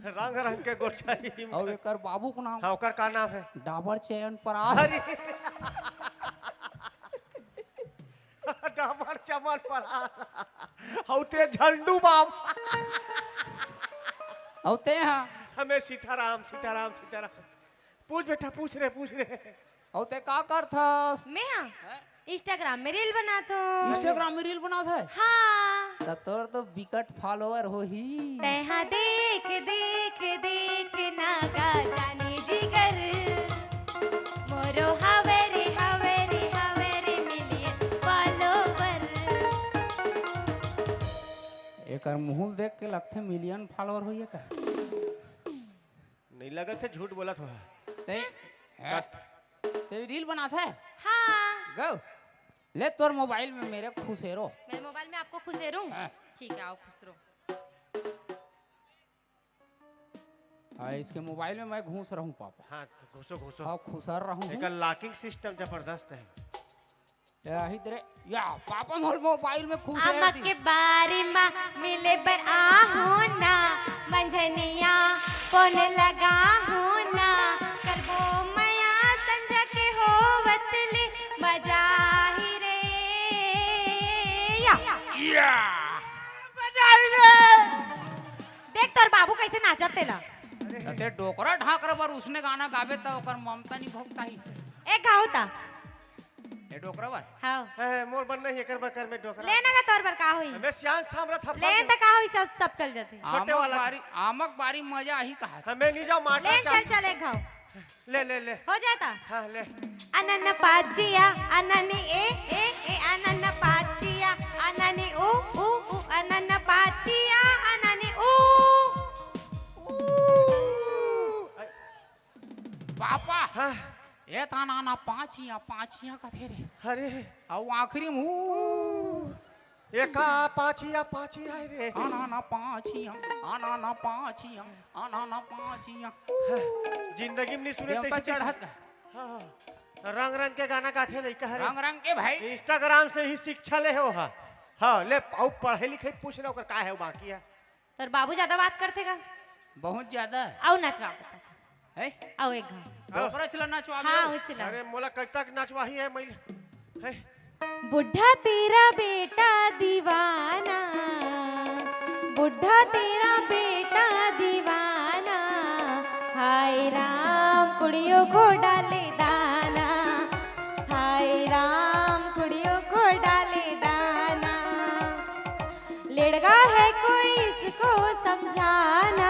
रंग रंग के गोठियाही हिम। अउ एकर बाबू के नाम। हाँ, ओकर का नाम हे? डाबर चयन परास। अरे। डाबर चमन परास। अउ ते झंडू बाम। अउ ते हा? हमें सीताराम, सीताराम, सीताराम। पूछ बेटा, पूछ रे, पूछ रे। अउ ते का करथस? मैं हा हैं? Instagram में reel बनात हूँ। Instagram में reel बनात हे? हाँ। त तोर तो बिकट follower होही। तैहा देख देख देख नागा जानी जिगर, मोरो हवे रे, हवे रे, हवे रे million follower। एकर मुँह ल देख के लगथे million follower होही एकर। नहीं लगत हे, झूठ बोलत हो। ते, हैं? ते reel बनात हे? हाँ। गो, ले तोर mobile में मेरे खुसेरो। मेरे mobile में आपको खुसेरूँ? हाँ। ठीक है, आओ खुसरो। हाँ, इसके mobile में मैं घुस रहूँ पापा। हाँ, घुसो, घुसो। हाँ, खुसर रहूँ। एकर locking system जबरदस्त हे। या ही तेरे, या पापा मोर mobile में खुसेर दिस। आमा के बारी मा मिले बर आहूँ ना, मंझनिया phone लगाहूँ ना, करबो मया संझा के होवत ले मजा ही रे। या। या। मजा ही रे। देख तोर बाबू कैसे नाचत तेला। त ते डोकरा ढाकरा बर उसने गाना गाबे त ओकर ममता नहीं भोगता ही। ए गाओ ता। ए डोकरा बर? हाँ। ए, मोर बर नहीं, एकर बर कर में डोकरा। ले ना गा तोर बर का होई? हमें सियान सामरथ हफा ले दे। त का होई, सब, सब चल जाथे। छोटे आमक वाला। बारी, आमक बारी मजा आही कहा। हमें नहीं जाओ माटा ले चल चाप। चल एक घाव। ले, ले, ले। हो जाता? हाँ, ले। अनन पाचिया, अनन ए, ए, ए, अनन पाचिया, अनन उ, उ, उ, अनन पाचिया, अनन उ। पापा। हाँ। ए ताना ना पाचिया, पाचिया कथे रे। अरे। अउ आखिरी में उ। एका पाछिया, पाछिया रे। आना ना पाछिया, आना ना पाछिया, आना ना पाछिया। हाँ, जिंदगी में नहीं सुने देवता तैसे, तैसे। चढ़त। हाँ, हाँ। रंग रंग के गाना गाथे लइका हरे। रंग रंग के भाई। Instagram से ही शिक्षा ले हो हा। हाँ, ले, अउ पढ़े लिखे पूछ ले ओकर का हे बाकी हे। तोर बाबू ज्यादा बात करथे का? बहुत ज्यादा। अउ नचवा बता। है? अउ एक घाव। डोकरा चला नचवा हाँ, में। उचला। अरे मोला कब तक नचवाही हे, मैं, है? बुढ़ा तेरा बेटा दीवाना, बुढ़ा तेरा बेटा दीवाना, हाय राम कुड़ियों को डाले दाना, हाय राम कुड़ियों को डाले दाना। लड़का है कोई इसको समझाना।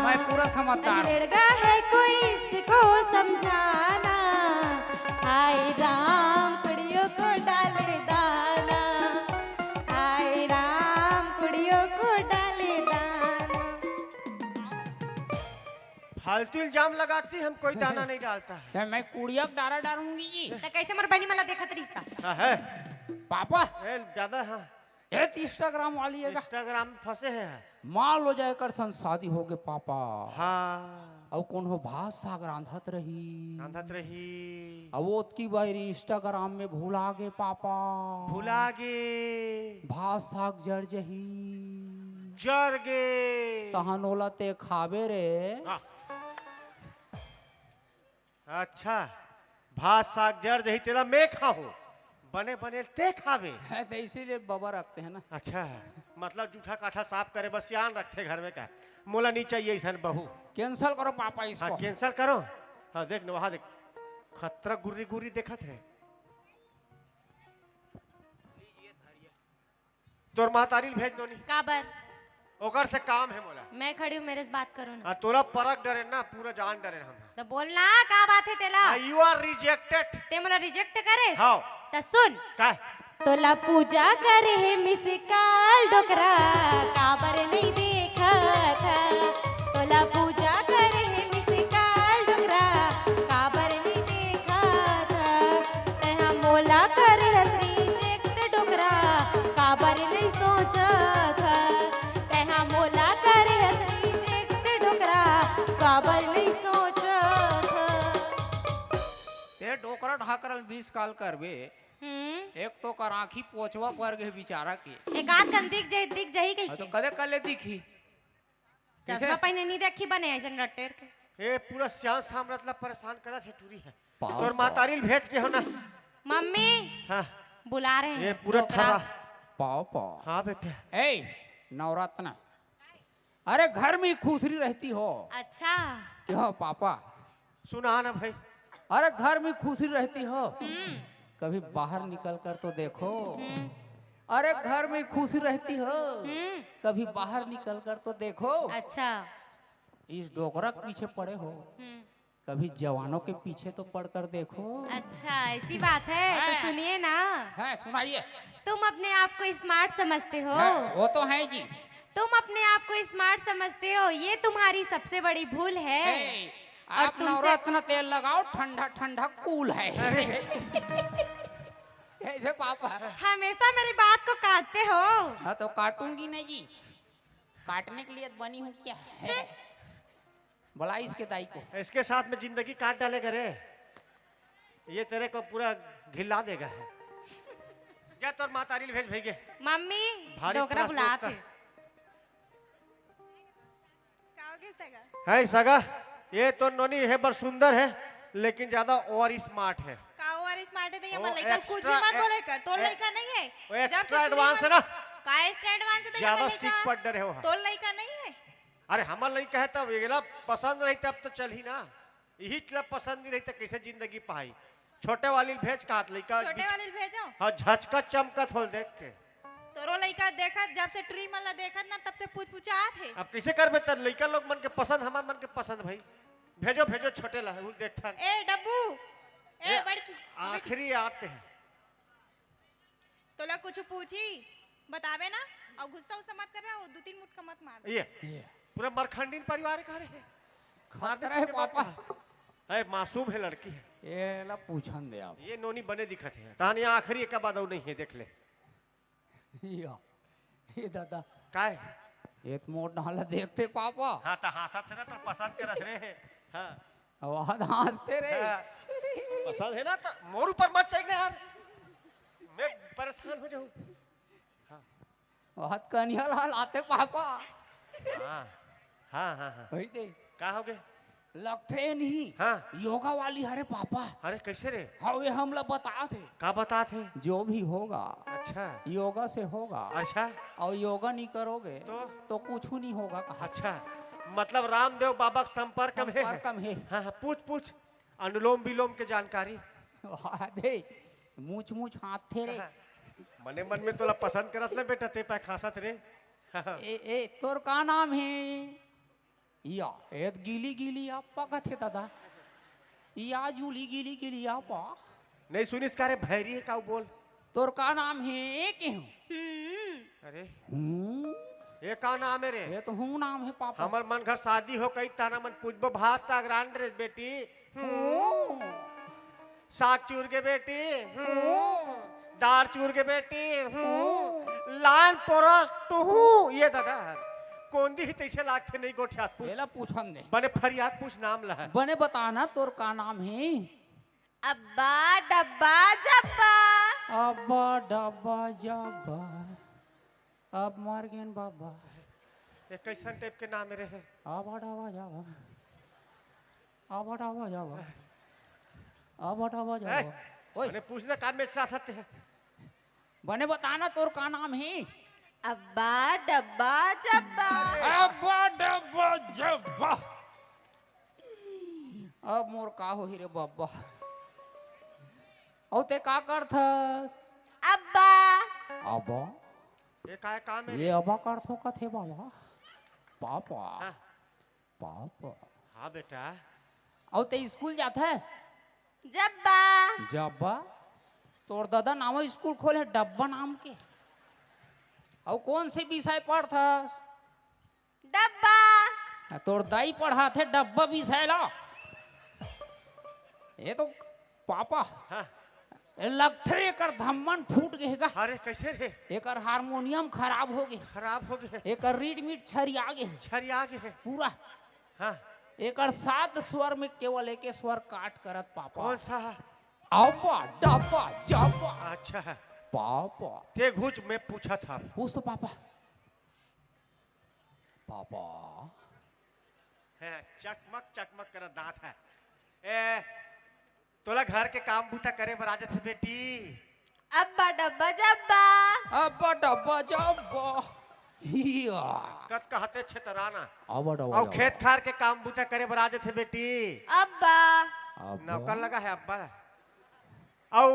मैं पूरा समझदार हूँ। लड़का है कोई इसको समझाना। हाय राम कुड़ियों को डाले दाना। हाय राम कुड़ियों को डाले दाना। फालतू इल्जाम लगाती, हम कोई दाना नहीं डालता है। क्या मैं कुड़िया का डारा डारूंगी जी? तो कैसे मोर बहनी मला देखत रिश्ता? हाँ है। पापा। ए, ज्यादा हाँ। ए, त Instagram वाली हे का? Instagram फंसे हे। मान लो जाए कर सन शादी होगे पापा। हाँ। अउ कोनो भात साग रांधत रही। रांधत रही। अउ ओतकी बारी Instagram में भुला गे पापा। भुला गे। भात साग जर जही। जर गे। तहन ओला ते खाबे रे। हाँ। अच्छा, भात साग जर जही तेला मैं खाहूँ, बने बने ते खाबे। है तो इसीलिए बबर रखते हैं ना। अच्छा, मतलब जूठा काठा साफ करे बस सियान रखथे घर में का। मोला नहीं चाहिए ऐसन बहू। Cancel करो पापा इसको। हाँ, cancel करो। हाँ, देख न, वहाँ देख, खतरा गुर्री गुर्री देखत हे। तोर महतारी ल भेज नोनी। काबर? ओकर से काम हे मोला। मैं खड़ी हूँ, मेरे से बात करो ना। हाँ, तोला परख डरेन ना, पूरा जान डरेन हम। तो बोल ना, का बात हे तेला? हाँ, you are rejected। ते मोला reject करे? हाँ। त सुन। का? तोला पूजा करे हे miss call डोकरा, काबर नहीं देखत हा? तोला पूजा करे हे miss call डोकरा, काबर नहीं देखत हा? तैहा मोला करे हस reject डोकरा, काबर नहीं सोचत हा? तैहा मोला करे हस reject डोकरा, काबर नहीं सोचत हा? ते डोकरा ढाकरल miss call करबे। हम्म। एक तो कर आँखी पोचवा पर गे बिचारा के। एक आध कन दिख जाही, दिख जाही कही हाँ, तो के। कदे कले दिखी? चश्मा कैसे? पहने नहीं देखी बने ऐसे रटेर के। ए, पूरा सियान सामरथ ला परेशान करत हे टूरी हे। पाव, तोर पाव। महतारी ल भेज के हो ना। मम्मी। हाँ। बुला रहे हैं। ए, पूरा डोकरा। थर्रा। पाव, पाव। हाँ बेटा। ए, नवरत्न। अरे घर में खुसरी रहती हो। अच्छा। क्यों पापा? सुना ना भाई। अरे घर में खुशी रहती हो, हम्म। कभी बाहर निकल कर तो देखो। हम्म। अरे घर में खुशी रहती हो, हम्म। कभी बाहर निकल कर तो देखो। अच्छा। इस डोकरा के पीछे पड़े हो, हम्म। कभी जवानों के पीछे तो पड़ कर देखो। अच्छा, ऐसी बात है तो हाँ। सुनिए ना। हाँ, सुनाइए। तुम अपने आप को स्मार्ट समझते हो। हाँ, वो तो है जी। तुम अपने आप को स्मार्ट समझते हो, ये तुम्हारी सबसे बड़ी भूल है। हे, और आप तुमसे नवरत्न तेल लगाओ, ठंडा ठंडा कूल है। अरे। ऐसे पापा। हमेशा मेरी बात को काटते हो। हाँ, तो काटूंगी नहीं जी, काटने के लिए बनी हूँ क्या? बुला इसके दाई को। इसके साथ में जिंदगी काट डालेगा रे, ये तेरे को पूरा घिला देगा। जा तोर मातारी ल भेज भैगे। मम्मी, भारी डोकरा प्रश्न बुलात उत्तर। हे। का होगे सगा? है सगा, ये तो नोनी है, बड़ सुंदर है, लेकिन ज्यादा ओवर स्मार्ट है। का ओवर स्मार्ट है? तो ये वो हमर लइका ल कुछ भी extra मत ए-, बोले कर। तोर ए-, लइका नहीं है। वो जब से extra तू advance है ना। का extra advance है? तो ये ज्यादा हमर सीख लइका, पढ़ डरे हो। तोर लइका नहीं है। अरे हमर लइका है, तब एला पसंद रही तब तो चलही ना। यही ला पसंद नहीं रही तो कैसे जिंदगी पाई? छोटे वाली ल भेज, कहात लइका छोटे बिच-, वाली ल भेजो। हाँ, झचका चमकत होल देख के। तोरो लइका देखत, जब से टुरी मन ला देखत ना, तब से पूछ पूछात हे। अब कैसे करबे? त लइका लोग मन के पसंद, हमार मन के पसंद भाई। भेजो, भेजो छोटे ला, उ देखथन। ए डब्बू, ए ए, बड़की, आखिरी आते हैं। तोला कुछ पूछी, बताबे ना, अउ गुस्सा उस्सा मत करबे, अउ दू तीन मुटका मत मार दे। ये, ये। पूरा मरखंडीन परिवार का रे। मार दे खतरा है तुमके पापा। बाप का। ए, मासूम है लड़की है। ये ला पूछन दे आप। ये नोनी बने दिखत है। तानी आखिरी एक बाद अउ नहीं है, देख ले। या, ये दादा। काय? ये तो मोर डाला देखते पापा। हाँ, तो हाँसत है ना, तो पसंद करत रहे। हाँ। आवाज हाँसते रे। हाँ। पसंद है ना, तो मोर ऊपर मत चढ़ ना यार, मैं परेशान हो जाऊँ। हाँ। बहुत कनिया लाल आते पापा। हाँ, हाँ, हाँ, हाँ। वही दे। का हो गए? लगथे नहीं। हाँ। योगा वाली हरे पापा। अरे कैसे रे? हाँ, वे हमला बतात हे। का बतात हे? जो भी होगा, अच्छा। योगा से होगा। अच्छा। और योगा नहीं करोगे तो? तो कुछ नहीं होगा कहा। अच्छा, मतलब रामदेव बाबा के संपर्क में है? संपर्क में है। हाँ, हाँ, पूछ, पूछ। अनुलोम विलोम के जानकारी? वाह दे, मूछ मूछ हाँसथे रे। हाँ। मने मन में तोला पसंद करत ना बेटा, ते पाय हाँसत रे। ए, ए, तोर का नाम है? या, ए त गीली गीली अप्पा कथे दादा। या जूली गीली गीली अप्पा। नहीं सुनिस का रे, भैरी है का बोल? तोर का नाम है के हूँ? हम्म। अरे। हूँ? ये का नाम है रे? ये तो हूँ नाम है पापा। हमर मन घर शादी हो कई ताना मन पूछबो भात साग रांध रे बेटी। हूँ। साग चूर के बेटी। हूँ। दार चूर के बेटी। हूँ। लान पोरस टुहू। ये दादा, कोंदी ही तैसे लागथे नहीं गोठियात पूछ। एला पूछन दे। बने फरियाद पूछ नाम ला। बने बताना तोर का नाम है? अब्बा डब्बा जब्बा। अब्बा डब्बा जब्बा। अब मर गेन बाबा। ये कैसन टाइप के नाम रहे? आबा डाबा जाबा। आबा डाबा जाबा। आबा डाबा ए, जाबा। ओए। अरे पूछना काम में साथ आते हैं। बने बताना तोर का नाम है? अब्बा डब्बा जब्बा। अब्बा डब्बा जब्बा। अब मोर का होही रे बब्बा। अउ ते का करथस? अब्बा। अब्बा? ये काय काम है ये रे? अब्बा करथो कथे बाबा। पापा। हाँ। पापा। हाँ बेटा। अउ ते स्कूल जाथस? जब्बा। जब्बा? तोर दादा नावा स्कूल खोले हे डब्बा नाम के। अउ कौन से विषय पढ़थस? डब्बा। आ, तोर दाई पढ़ाथे डब्बा विषय ला। ये तो पापा। हाँ। ए लगथे एकर धम्मन फूट गे हे गा। अरे कैसे रे? एकर हारमोनियम खराब हो गे। खराब हो गे। एकर रीड मीट छरिया गे हे। छरिया गे हे। पूरा। हाँ। एकर सात स्वर में केवल एके स्वर काट करत पापा। कौन सा? अब्बा, डब्बा, जब्बा। अच्छा है। पापा। ते घुच में पूछा था। पूछ तो पापा। पापा। हैं, चकमक चकमक करत दांत है। ए, तोला घर के काम बूता करे बर आ जाथे बेटी। अब्बा डब्बा जब्बा। अब्बा डब्बा जब्बा। हिया। कत कहते छेतराना। अब्बा डब्बा अउ जब्बा। खेत खार के काम बूता करे बर आ जाथे बेटी। अब्बा। अब्बा। नौकर लगा है अब्बा ला। अउ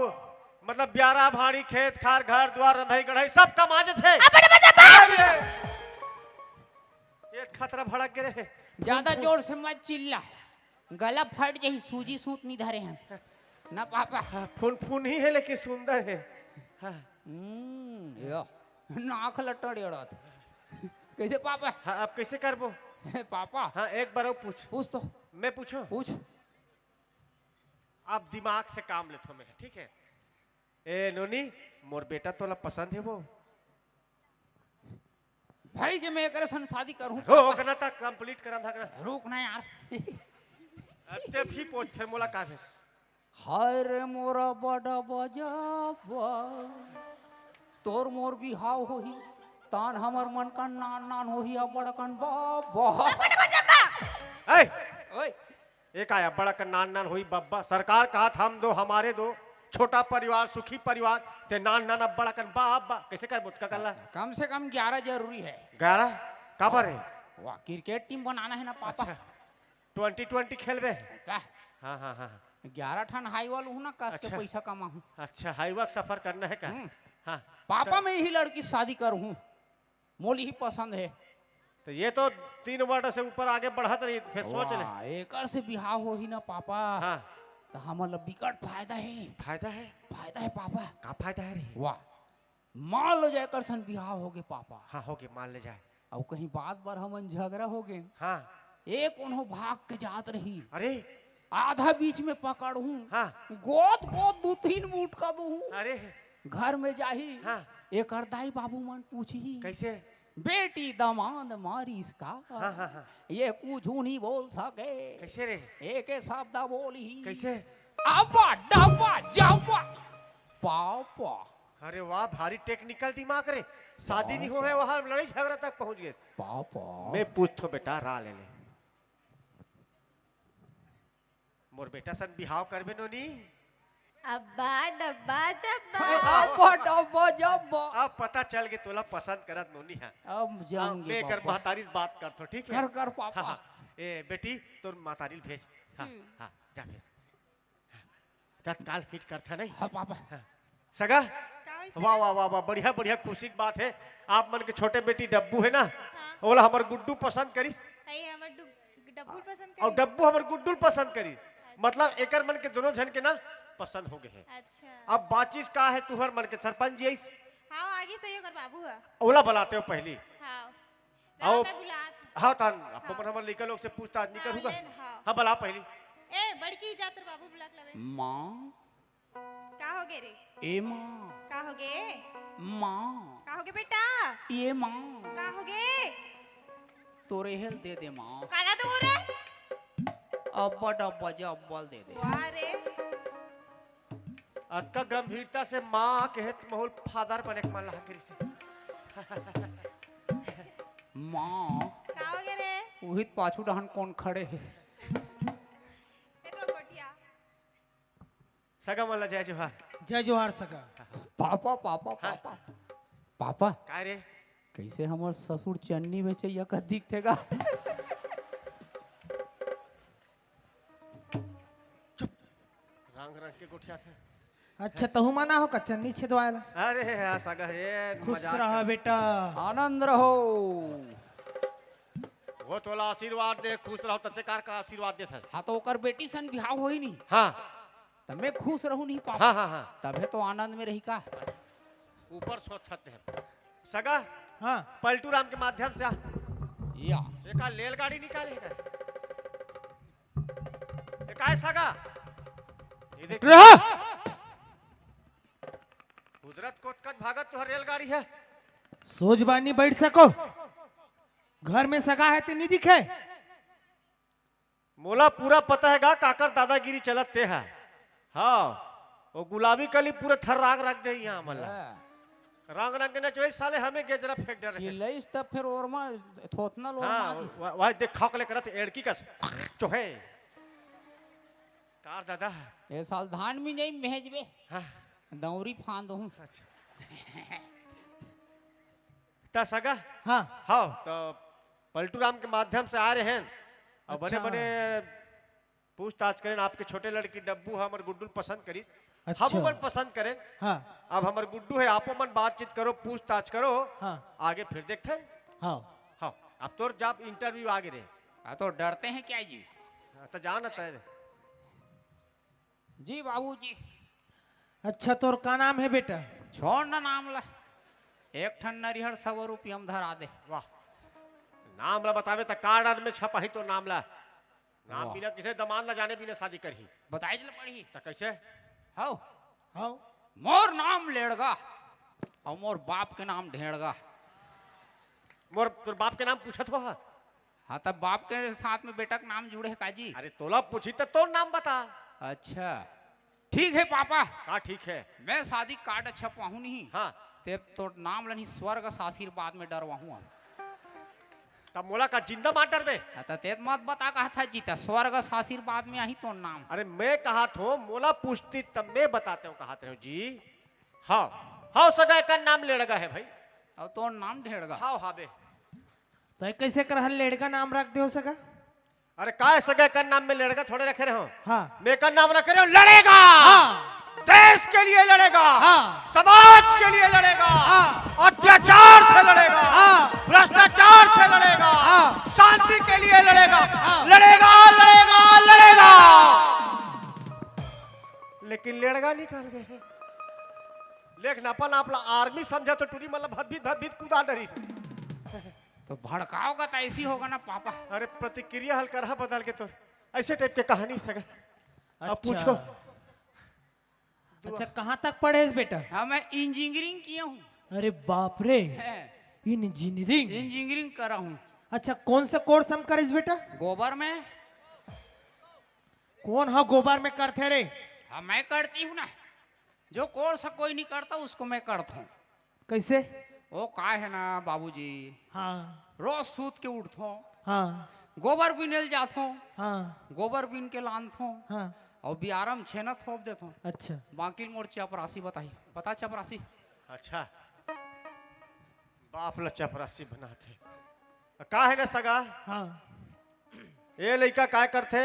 मतलब ब्यारा भाड़ी, खेत खार, घर दुआर, रंधई गढ़ई सब कमाजत है। अबे बजा बा! अरे! ये खतरा भड़क गे रहे। ज्यादा जोर से मत चिल्ला, गला फट जाही, सूजी सूत नहीं धरे हैं ना पापा। हाँ, फुनफुन ही है लेकिन सुंदर है। हाँ। हम्म, यो, नाक लटड़ एड़त। कैसे पापा? हाँ, अब कैसे करबो? पापा। हाँ, एक बार और पूछ। पूछ तो। मैं पूछो? पूछ। अब दिमाग से काम लेथो मैं, ठीक है? ए नोनी, मोर बेटा तोला पसंद है वो? भाई, जे मैं एकरे सन शादी करूँ। हो, ओकना तक complete करन था, रुक ना यार। अत्ते भी पूछ, फिर मोला का है? हाय रे मोरा बड़ा बजाबा, तोर मोर बिहाव होही, तान हमर मन का नान नान होही, अब्बड़ अकन बाबा। ए! ओए। ये का है, अब्बड़ अकन नान नान होही बब्बा? सरकार कहत हम दो, हमारे दो, छोटा परिवार, सुखी परिवार, ते नान नान अब्बड़ अकन बाबा। कैसे कर बुतका कर ला? कम से कम ग्यारह जरूरी है। ग्यारह? काबर है? वाह, cricket team बनाना है ना पापा। अच्छा, twenty twenty खेलबे? वाह। हाँ, हाँ, हाँ, हाँ। ग्यारह ठन हाईवा लूहूँ ना, कस के अच्छा। पैसा कमाहूँ। अच्छा, हाईवा के सफर करना है का? हम्म। हाँ। पापा, तो मैं यही लड़की से शादी करूँ, मोला ही पसंद है। तो ये तो तीन word से ऊपर आगे बढ़त रही, फिर सोच ले। वाह, एकर से बिहाव होही ना पापा। हाँ। तो हमन ला बिकट फायदा है। फायदा है? फायदा है पापा। का फायदा है रे? वाह, मान लो जाए एकर सन बिहाव होगे पापा। हाँ, होगे, मान ले जाए। अउ कहीं बात बर हमन झगड़ा होगे। हाँ। ए कोनो भाग के जात रही। अरे। आधा बीच में पकड़हूँ। हाँ। गोत गोत दू तीन मुटका दूहूँ। अरे। घर में जाही। हाँ। एकर दाई बाबू मन पूछही। कैसे? बेटी दमांद मारिस का? हाँ, हाँ, हाँ। ये कुछू नहीं बोल सके। कैसे रे? एके शब्द बोलही। कैसे? अब्बा डब्बा जब्बा पापा। अरे वाह, भारी technical दिमाग रे। शादी नहीं हो है, वहाँ लड़ाई झगड़ा तक पहुँच गए। पापा। मैं पूछथो बेटा, रा ले ले। मोर बेटा सन बिहाव करबे नोनी? अब्बा डब्बा जब्बा। अब्बा डब्बा जब्बा। अब पता चल के तोला पसंद करत नोनी है। अब जान अब गे मैं कर पापा। महतारी से बात करथो, ठीक है? कर, कर पापा। हाँ, हाँ। ए बेटी, तोर महतारी भेज। हाँ, हम्म। हाँ, जा भेज। तत्काल fit करथा नहीं? हाँ, पापा। हाँ। सगा? का होइस वाह, सगा? वाह, वाह, वाह, बढ़िया, बढ़िया, खुशी की बात है। आप मन के छोटे बेटी डब्बू है ना, हाँ। ओला हमर गुड्डू पसंद करिस। अई हमर डु-, डब्बू पसंद अउ करिस। डब्बू हमर गुड्डू पसंद करिस। अच्छा। मतलब एकर मन के दोनों झन के ना पसंद हो गए हैं। अच्छा। अब बातचीत का है, तुहर मन के सरपंच जी आइस। हाँ, आगे सही ओकर बाबू है। ओला बुलाते हो पहली। हाँ। रहा, अउ मैं बुलात हूँ। हाँ, तहन अपन हाँ। हमर लइका लोग से पूछताछ नहीं हाँ, करूँगा। ले न, हाँ। हाँ, बुला पहली। ए, बड़की जात रे बाबू बुला के लावे। माँ। का हो गे रे? ए माँ। का हो गे? माँ। का हो गे बेटा? ए माँ। का हो गे? तोरे हेल दे दे माँ। काला दो रे? अब्बा डब्बा जे अब्बल दे दे। वाह रे। अतका गंभीरता से माँ के हेत महूल फादर बने के मन ला करिस। माँ। का हो गे रे? उहित पाछू डहन कोन खड़े हे? ए तो गोठिया। सगा मन ला जय जोहार। जय जोहार सगा। पापा, पापा, हाँ। पापा। पापा। का रे? कैसे हमर ससुर चन्नी बेचैया का दिखथे गा? चुप। रंग रंग के गोठियाथे। अच्छा, तहू मना हो का चन्नी छेदवाए ला? अरे हाँ, सगा, ये खुश मजाक रहा कर। बेटा। आनंद रहो। वो तोला आशीर्वाद दे, खुश रहो, तते कार का आशीर्वाद देथे। हाँ, तो ओकर बेटी सन बिहाव होही नहीं। हाँ। त मैं खुश रहूं नहीं पापा। हाँ, हाँ, हाँ। तभे तो आनंद में रही का। ऊपर सोचत है। सगा, हाँ। पलटू राम के माध्यम से आ। या। एका रेलगाड़ी निकाले इधर। ए, काय सगा? ये देख। रहा। कुदरत कोत कत भागत तुहर रेलगाड़ी है। सोच बानी बैठ सको। घर में सगा है ते नहीं दिखे। मोला पूरा पता है गा काकर दादागिरी चलत ते है। हाँ, वो गुलाबी कली पूरे थर्राक रख दे यहाँ मल्ला। हाँ। रंग रंग के नचोई साले हमें गेजरा फेंक डर रहे। चिल्लईस तब फिर ओरमा थोथना लोरमा हाँ, दिस। वा-, वाह देख खौक ले करत एड़की कस। चोहे। कार दादा। ए साल धान भी नहीं मेहजबे। हाँ। दौरी फांद हूँ। अच्छा। त सगा? हाँ। हाँ, त पलटू राम के माध्यम से आ रहे हैं। अब बने अच्छा। बने पूछताछ करेन, आपके छोटे लड़की डब्बू ह हमर गुड्डू ल पसंद करिस। अच्छा। हमू मन पसंद करेन। हाँ। अब हमर गुड्डू हे, आपो मन बातचीत करो, पूछताछ करो। हाँ। आगे फिर देखथन। हाँ। हाँ, अब तोर जब interview आगे रे। हाँ, तो डरते हैं क्या जी? हाँ, तो जा ना तय। जी बाबूजी। अच्छा, तोर का नाम हे बेटा? छोड़ ना नाम ला, एक ठन नरिहर सवा रुपया म धरा दे। वाह, नाम ला बताबे त कार्ड आर्ड में छपाही तोर नाम ला। नाम वाह। बिना किसे दमांद ला जाने बिना शादी करही। बताए ला पड़ही। त कैसे? हव। हव। मोर नाम लेड़गा अउ मोर बाप के नाम ढेड़गा। मोर तोर बाप के नाम पूछत हो हा? हाँ, तब बाप के साथ में बेटा के नाम जुड़े हे का जी? अरे तोला पूछी त तोर नाम बता। अच्छा, ठीक है पापा। का ठीक है? मैं शादी कार्ड छपवाहूँ नहीं। हाँ। ते तोर नाम ल नहीं स्वर्ग से आशीर्वाद में डरवाहूँ अब। तब मोला का जिंदा मार डरबे? हाँ, त ते मत बता कहा था जी, त स्वर्ग से आशीर्वाद में आही तोर नाम। अरे मैं कहा थो, मोला पूछती तब मैं बताते हूँ कहा थे जी। हाँ, हाँ सगा एकर नाम लेड़गा है भाई। अउ तोर नाम ढेड़गा। हाँ, हाँ बे। तय कैसे करहल लेड़गा नाम रख दे हो सगा? अरे काय सगा एकर नाम में लेड़गा थोड़े रखे रहे हो? हाँ। मैं एकर नाम रखे रहे हो लड़ेगा। हाँ। देश के लिए लड़ेगा। हाँ। समाज के लिए लड़ेगा। हाँ। अत्याचार से लड़ेगा। हाँ। भ्रष्टाचार से लड़ेगा। हाँ। शांति के लिए लड़ेगा। हाँ। लड़ेगा, लड़ेगा, लड़ेगा। लेकिन लेड़गा निकल गए। लेख न अपन आप ला आर्मी समझा तो टूरी मतलब भदभीत भदभीत कूदा डरी। तो भड़काओगा तो ऐसी होगा ना पापा। अरे प्रतिक्रिया हल करहा बदल के तो ऐसे टाइप के कहानी सगा। अब अच्छा। पूछो। अच्छा, कहाँ तक पढ़े इस बेटा? हाँ, मैं इंजीनियरिंग किया हूँ। अरे बाप रे। है। इंजीनियरिंग? इंजीनियरिंग करा हूँ। अच्छा, कौन सा कोर्स हम करिस बेटा? गोबर में। कौन हा गोबर में करथे रे? हाँ, मैं करती हूँ ना। जो कोर्स कोई नहीं करता, उसको मैं करता हूँ। कैसे? वो का है ना बाबूजी, हाँ। रोज सूत के उठथों, हाँ। गोबर बीने ल जाथों, हाँ। गोबर बीन के लानथों, हाँ। और बियारा म छेना थोप देथों। अच्छा। बाकी मोर चपरासी बताही, बता चपरासी। अच्छा, बाप ला चपरासी बनाथे। का है ना सगा? हाँ। ये लइका काय करथे?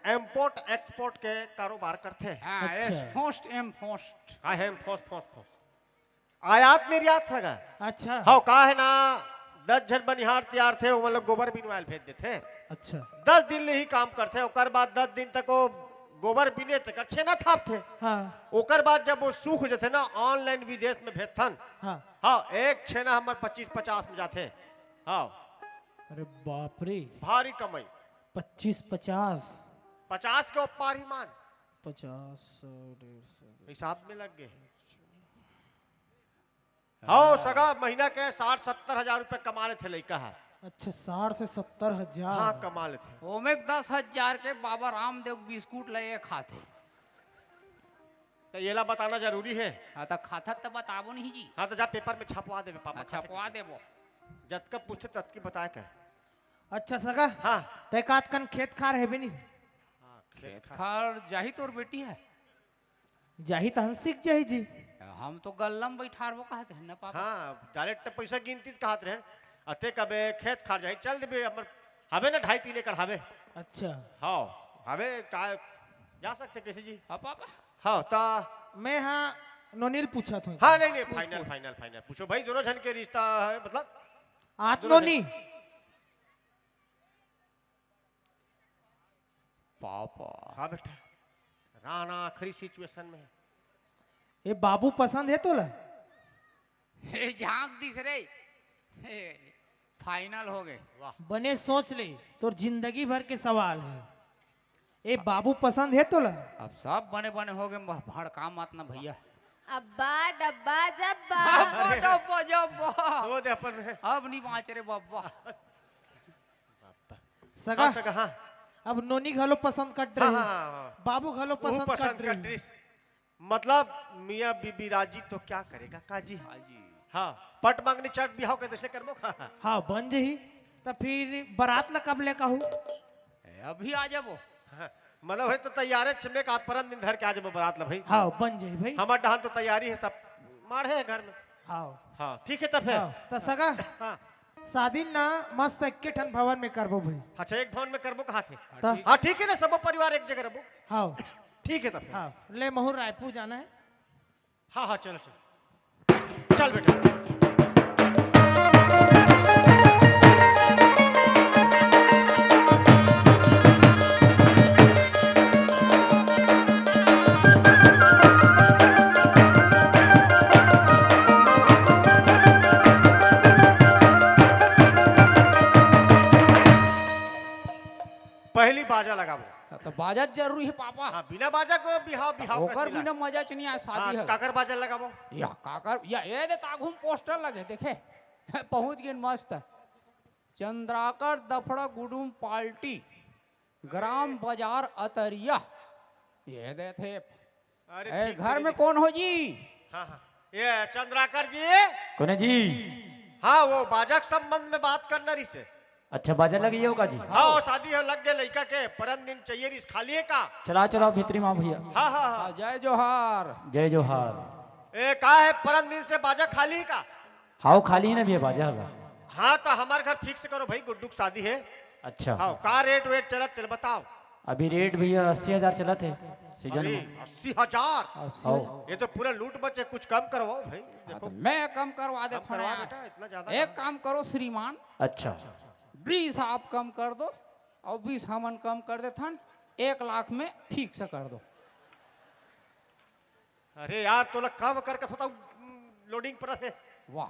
इम्पोर्ट एक्सपोर्ट के कारोबार करथे। हाँ, अच्छा। Export import. का है इम्पोर्ट, फोर्ट, फोर्ट? आयात निर्यात सगा। अच्छा। हाँ, का है ना, दस झन बनिहार तैयार थे, वो मतलब गोबर बिनवाए ल भेज देथे। अच्छा। दस दिन ले ही काम करथे, ओकर बाद दस दिन तक वो गोबर बिने तेकर छेना थापथे। हाँ। ओकर बाद जब वो सूख जथे ना, ऑनलाइन विदेश में भेजथन। हाँ। हाँ, एक छेना हमर पच्चीस पचास में जाथे। हाँ। अरे बाप रे। भारी कमाई। पच्चीस पचास। पचास के ऊपर ही मान। पचास, सौ, डेढ़ सौ। हिसाब में लग गए। हाँ, हाँ। सगा महीना के साठ सत्तर हजार रुपये कमा लेथे लइका ह। अच्छा, साठ से सत्तर हजार। हाँ, कमा लेथे। ओमे दस हजार के बाबा रामदेव बिस्कुट ले ये खाथे। तो येला बताना जरूरी है। हाँ, तो खाता तो बताबो नहीं जी। हाँ, तो जा पेपर में छपवा देबे, पापा हाँ, खाते छपवा खाते। देबो। जतका पूछते ततकी बताए के। अच्छा सगा, हाँ। तय कात कन खेत खार है भी नहीं? हाँ, खेत खेत खार। खार जाही तोर बेटी है। जाही तहन सीख जाही जी। हम तो गल्ला म बैठारबो कहत रहन ना पापा। हाँ, डायरेक्ट पैसा गिनती कहत रहन। अते कबे खेत खार जाही, चल देबे, हमर हवे ना ढाई तीन एकड़ हवे। अच्छा। हाँ, हवे का, जा सकते कैसे जी? हाँ पापा। हाँ, ता मैं हाँ नोनी ल पूछत हूँ। हाँ, नहीं, नहीं, पूछ, फाइनल, पूछ। Final, final. पूछो भाई, दोनों झन के रिश्ता है, मतलब, आत दोनों नोनी। झन। पापा। हाँ बेटा, राना आखिरी सिचुएशन में है। ए बाबू पसंद है तोला? हे झांक दिस रे। हे, फाइनल हो गए। वाह। बने सोच ले, तोर जिंदगी भर के सवाल है। ए बाबू पसंद है तोला? अब सब बने बने हो गए, भड़का मत ना भैया। अब्बा डब्बा जब्बा। अब्बा डब्बा जब्बा। वो दे अपन में। अब नहीं बाँच रे बब्बा। सगा, हाँ, सगा, हाँ। अब नोनी घलो पसंद कट हाँ, रही, हाँ, हाँ, हाँ। बाबू घलो वो पसंद पसंद कट रही। कट रही। मतलब मियाँ बीबी राजी तो क्या करेगा काजी? काजी। हाँ, पट मांगनी चट बिहाव के देखे करबो का? हाँ, बन जही। त फिर बारात ला कब ले कहू? ए, अभी आ जाबो। हाँ, मतलब है तो तैयारे छे, मैं का परन दिन धर के आ जाबो बारात ला भाई। हाँ, बन जही भाई। हमार डहान तो तैयारी है सब, माढ़े है घर में। हाँ। हाँ, ठीक है तब है। हाँ, त सगा? हाँ। शादी ना मस्त एक ठन भवन में करबो भाई। अच्छा, एक भवन में करबो कहा थे? त? हाँ, ठीक है ना, सबो परिवार एक जगह रहबो। हाँ। ठीक है, तब फिर। हाँ, ले महूँ रायपुर जाना है। हाँ, हाँ, चलो, चलो। चल बेटा। पहली बाजा लगाबो। हाँ, तो बाजा जरूरी है, पापा। हाँ, बिना बाजा के बिहाव, बिहाव ओकर कस बिना नहीं लागे। मजा च नहीं आए, शादी हाँ, है। काकर बाजा लगाबो? या काकर, या ये दे ताघुम पोस्टर लगे, देखे? पहुंच गए मस्त। चंद्राकर दफड़ा गुडुम पार्टी, ग्राम बाजार अतरिया। ये दे थे। अरे ए, ठीक घर से में जी। कौन हो जी? हाँ, हाँ। ये चंद्राकर जी। कौन है जी? हाँ, वो बाजा के संबंध में बात करना रही से। अच्छा, बाजा लग गई हो का जी? हाँ, वो शादी हो लग गए लड़का के, परन दिन चाहिए रही, खाली है का? चला, चला भीतरी माँ भैया। हाँ, हाँ, हाँ। हाँ, जय जोहार। जय जोहार। ए, का है, परन दिन से बाजा खाली है का? हाँ, वो खाली है ना भैया, बाजा हला। हाँ, तो हमारे घर फिक्स करो भाई, गुड्डू की शादी है। अच्छा। हाँ, का रेट वेट चलत, तेल बताओ। अभी रेट भैया अस्सी हजार चलत है सीजन अरे, में। अस्सी हजार? अस्सी हजार? हाँ। ये तो पूरा लूट बचे, कुछ कम करवाओ भाई। हाँ, देखो। तो मैं कम करवा कम देता हूँ करवा यार। बेटा, इतना ज्यादा एक कम। काम करो श्रीमान। अच्छा। बीस आप कम कर दो और बीस हमन कम कर देथन, एक लाख में फिक्स कर दो। अरे यार, तोला काम करके होता, लोडिंग पर है। वाह,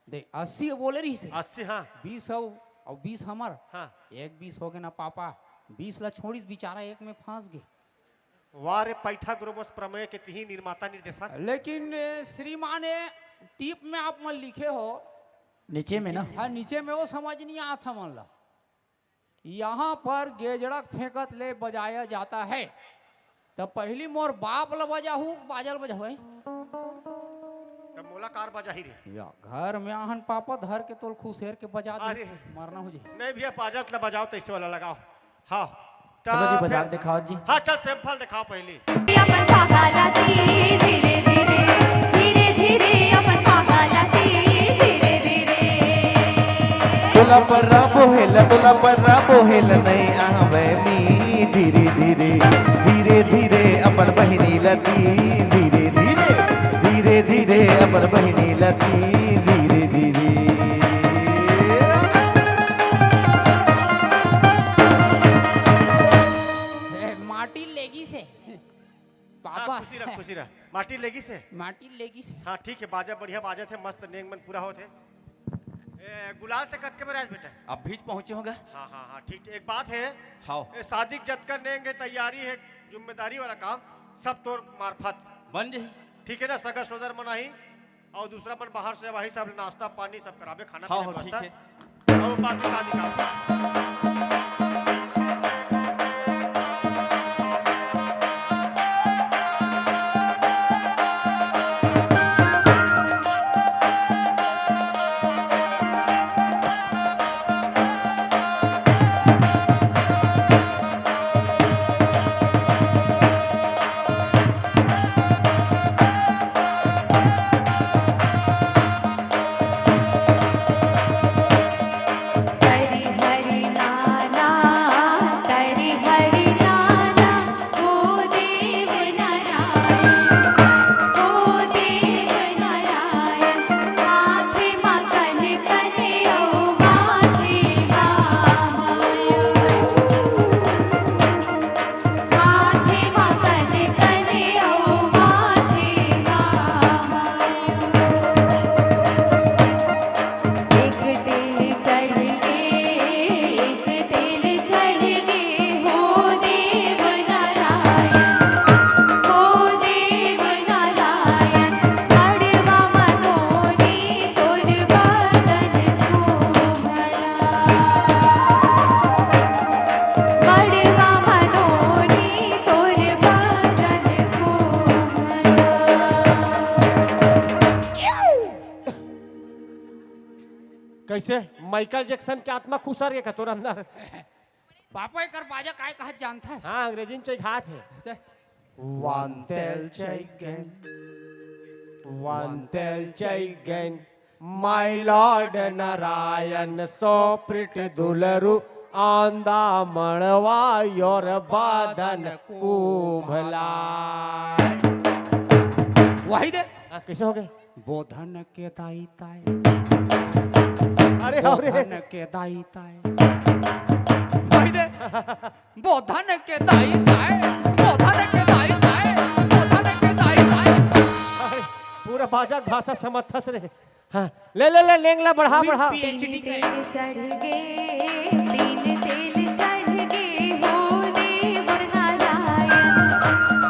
दे, अस्सी बोले रही से। अस्सी, हाँ। बीस हो और बीस हमर। हाँ। एक बीस हो गए ना पापा, बीस ला छोड़िस, बेचारा एक में फंस गए। वाह रे, पैठा ग्रोमस प्रमेय के तिही निर्माता निर्देशक। लेकिन, ए, श्रीमान, ए, टीप में आप मन लिखे हो। नीचे में ना? हाँ, नीचे में वो समझ नहीं आता मन ला। यहाँ पर गेजड़क फेंकत ले बजाया जाता है। त पहली मोर बाप ल बजाहू, बाजल बजाहू, हैं? त मोला कार बजाही रे। या, घर में आहन पापा धर के तोल खुसेर के बजा दे। अरे। मरना हो जी। नहीं भैया, बाजत ल बजाओ, तैसे वाला लगाओ। हाँ। चलो जी, त बजा फिर के दिखाओ जी। हाँ, चल, सैंपल दिखाओ पहली। अपन पागा लाती धीरे धीरे, धीरे धीरे अपन पागा लाती धीरे धीरे। तोला पर्रा बोहेल, तोला पर्रा बोहेल नइ आवे मी। धीरे धीरे, धीरे धीरे अपन बहिनी लती। धीरे धीरे, धीरे धीरे अपन बहिनी लती। धीरे धीरे। ए, माटी लेगी से। हाँ, बाबा। खुशी रह, खुशी रह। माटी लेगी से? माटी लेगी से। हाँ, ठीक है, बाजा बढ़िया बाजत हे, मस्त नेंग मन पूरा होत हे। ए, गुलाल से कतके बराज बेटा? अब भीज पहुंचे होगा। हाँ, हाँ, हाँ, ठीक, ठीक। एक बात है। हाँ। ए, शादी के जतका नेंग है, तैयारी है, जिम्मेदारी वाला काम, सब तोर मार्फत। बन जाही। ठीक है ना, सगा सोदर मन आही, अउ दूसरा मन बाहर से आही, सब नाश्ता पानी सब कराबे, खाना हाँ, पीना हाँ, व्यवस्था। ठीक है। अउ बाकी शादी का। कैसे माइकल जैक्सन के आत्मा खुसर गे का तोर अंदर? पापा, एकर बाजा काय कहत जानथस? हाँ, अंग्रेजी में चइघात हे। ते? One tail chicken, one tail chicken, My lord Narayan, सो प्रीत दुलरू, आंदा मड़वा योर बदन कुंभला। वही दे। हाँ, कैसे हो गए? बोधन के दाई ताय। अरे, अरे। बोधन के दाई ताय। वही दे। बोधन के दाई ताय, बोधन के दाई ताय, बोधन के दाई ताय। अरे, पूरा बाजा भाषा समझत रे। हाँ, ले, ले, ले, लेंगला बढ़ा, बढ़ा। PhD तीन तेल चढ़ गे, तीन तेल चढ़ गे, हो देव नारायण,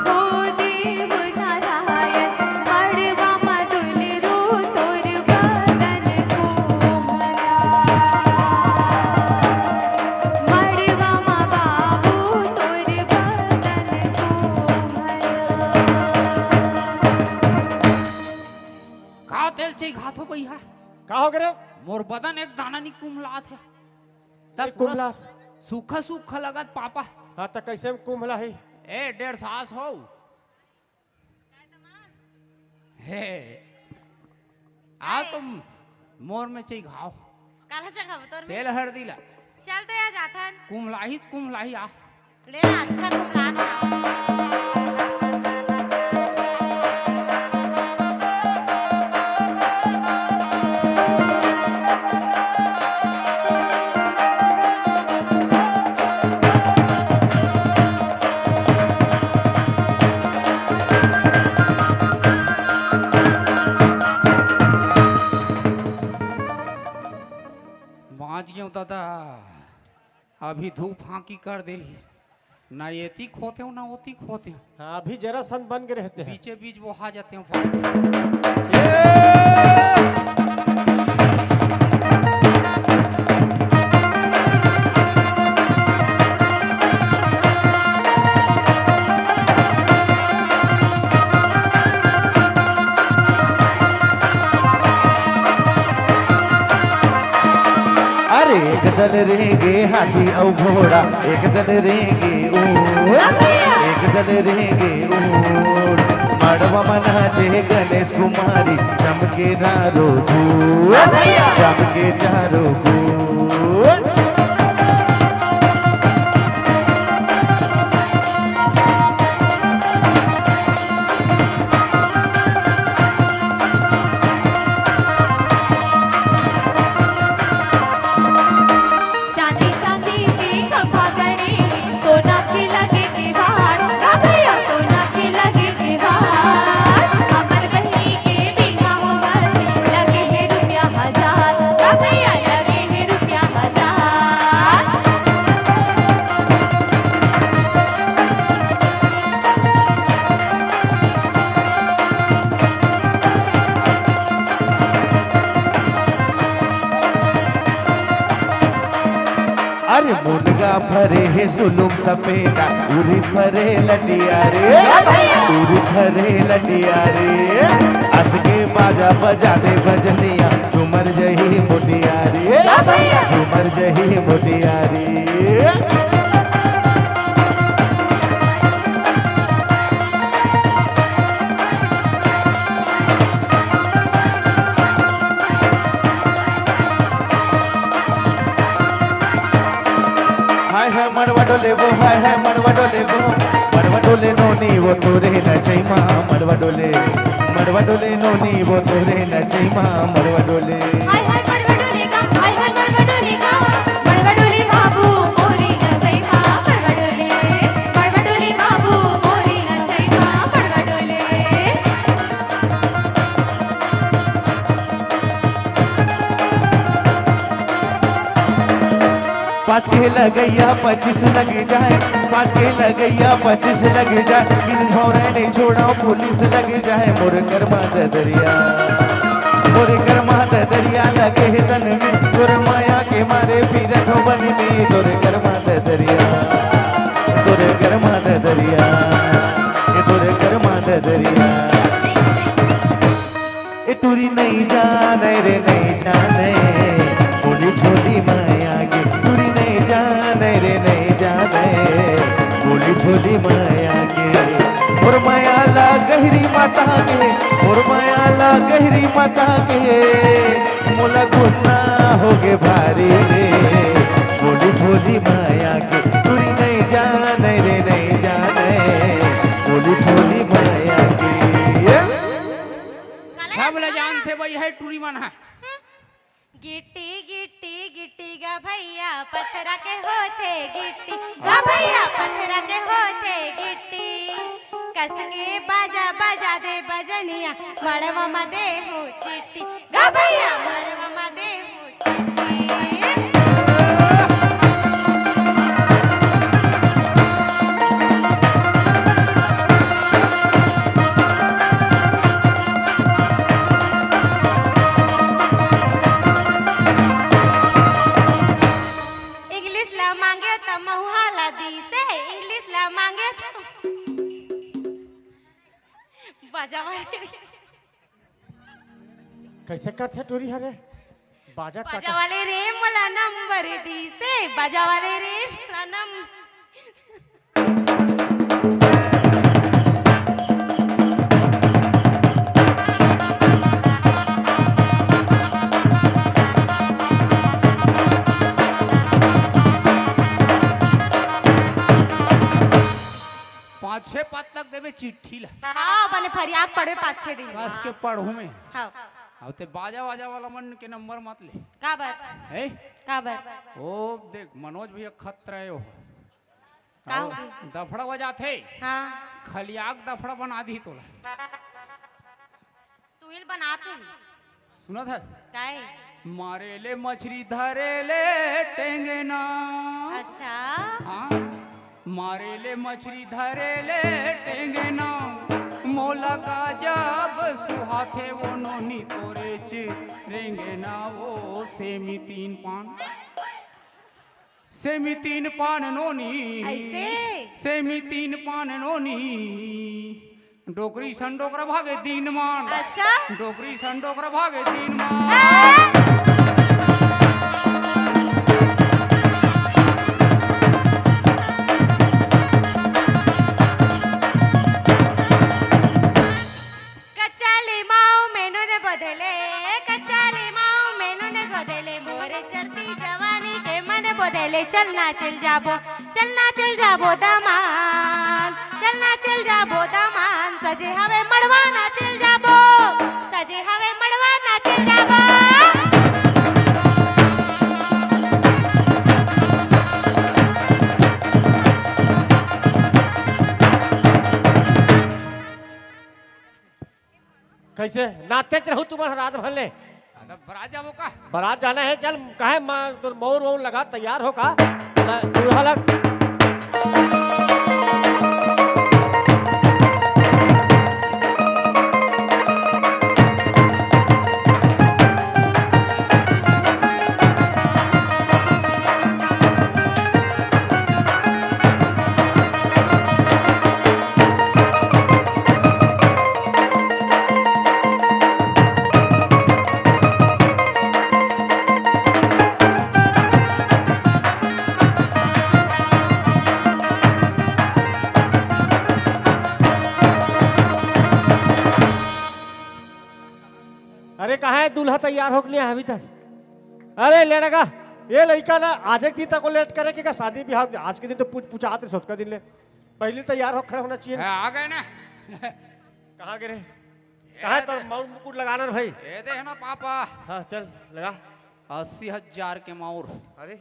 हो देव नारायण, मड़वा मा दुलरू तोर बदन कोमला, मड़वा मा बाबू तोर बदन कोमला। का तेल चिघाथो भैया? का हो गे रे? मोर बदन एक दाना नी कुम्हलात हे। तब नहीं कुम्हला। सूखा सूखा लगत पापा। हाँ, त कैसे में कुम्हला ही? ए, डेढ़ सास हो। हे, आ तुम मोर में चिघाओ। काला चिघाओ तोर में? तेल हरदी ला। चल तो यार जाथन। कुम्हलाही, कुम्हलाही आ। ले ना, अच्छा कुम्हलात ना। बाँच गेंव दादा, अभी धूप हाँकी कर दे रही, ना एती खोते हो ना ओती खोते हो। हाँ, अभी जरा सन बन के रहते हैं। बीचे बीच वो आ जाते हो। अरे एक दल रेंगे हाथी अउ घोड़ा, एक दल रेंगे ऊंट, एक दल रेंगे ऊंट। मड़वा म नाचे गणेश कुमारी, चमके चारों ओर, चमके चारों ओर। चांदी चांदी के खंभा गड़े, सोना के लगे किवाड़, का भैया सोना के लगे किवाड़। हमर बहिनी के बिहा होवत, लगे हे रुपया हजार, का भैया लगे हे रुपया हजार। अरे मुनगा फरे हे सुलुम सपेटा, उरी फरे लटिया रे, उरी फरे लटिया रे। असके बाजा बजा दे बजनिया, झूमर जही मोटिया रे, झूमर जही मोटिया रे। हाय हाय मड़वा डोले वो, हाय हाय मड़वा डोले वो, मड़वा डोले नोनी वो तोरे नचई मा, मड़वा डोले, मड़वा डोले नोनी वो तोरे नचई मा, मड़वा डोले। हाय हाय मड़वा डोले गा, हाय हाय मड़वा डोले गा, मड़वा डोले बाबू मोरी नचई मा, मड़वा डोले, मड़वा डोले बाबू मोरी नचई मा, मड़वा डोले। पाँच के लगइया पच्चीस लग जाए, पाँच के लगइया पच्चीस लग जाए, इन भौरे नहीं छोड़ा पुलिस लग जाए। मोर करमा ददरिया, मोर करमा ददरिया लगे हे तन में, तोर माया के मारे फिरत हो बन में। तोर करमा ददरिया, तोर करमा ददरिया, ए तोर करमा ददरिया। ए टूरी नहीं जाने रे नहीं जाने, बोली छोटी माया के। टूरी नहीं जाने रे नहीं जाने, बोली छोटी माया के। मोर माया ला कह गहरी माता के, मोर माया ला गहरी माता के, मोला गुन्ना होगे भारी रे। बोली भोली माया के, टूरी नहीं जाने रे, नहीं जाने। बोली भोली माया के। सब ल जानथे भाई, है टूरी मन ह। गिट्टी गिट्टी गिट्टी गा भैया, पथरा के होथे गिट्टी। गा भैया, पथरा के होथे गिट्टी। कस के बाजा बजा दे बजनिया, मड़वा म देहूं चिट्ठी। गा भैया, मड़वा म देहूं चिट्ठी। इंग्लिश ला मांगे त महुआ ला दीसे, इंग्लिश ला मांगे त बाजा वाले रे। कइसे करथे टूरी हरे? बाजा बाजा वाले रे मोला नंबर दीसे, बाजा वाले रे मोला नंबर। पाँच छह पद तक देबे चिट्ठी ला। हाँ, बने फरियाक पढ़े पाँच छह दिन। कस के पढ़हूं मैं। हाँ। अब ते बाजा वाजा वाला मन के नंबर मत ले। काबर? है? काबर? ओ देख, मनोज भैया खतरा हे ओ। का हो गया? दफड़ा बजाथे। हाँ। खलियाक दफड़ा बना दी तोला। तू ही बनात हे। सुनत हस? काहे? मारे ले मछरी धरे ले टेंगना। अच्छा। हाँ। मारे ले मछरी धरे ले टेंगना, मोला गजब सुहाथे वो नोनी तोरे च रेंगना वो सेमी तीन पान। सेमी तीन पान नोनी। अइसे? सेमी तीन पान नोनी। डोकरी सन डोकरा भागे दीन मान। अच्छा। डोकरी सन डोकरा भागे दीन मान। हाँ। कच्चा लिमाऊ में नून बोधले, कच्चा लिमाऊ में नून बोधले, मोरे चढ़ती जवानी के मन बोधले, चलना चल जाबो, चलना चल जाबो दामान, चलना चल जाबो दामान, सजे हवे मड़वा ना चल जाबो, सजे हवे मड़वा ना चल जाबो। कइसे नाचतेच रहू तुमन रात भर ले? अरे बरात जाबो का? बरात जाना हे, चल। काहे मा-, तोर मउर वउर लगा, तैयार हो का? ल-, दूल्हा लग। अरे, कहाँ हे दूल्हा, तैयार होके नहीं आया अभी तक? अरे, लेड़गा, ये लइका ना आज एक दिन तक को लेट करे कि का शादी ब्याह, आज के दिन तो पूछ, पूछात रहे, सोत का दिन ले। पहले तैयार हो, खड़ा होना चाहिए ना। हाँ, आ गए ना। कहाँ गिरे? ये कहाँ दे। तोर मउर मुकुट लगाना रे भाई? ये दे ना पापा। हाँ, चल, लगा। अस्सी हजार के मउर। अरे,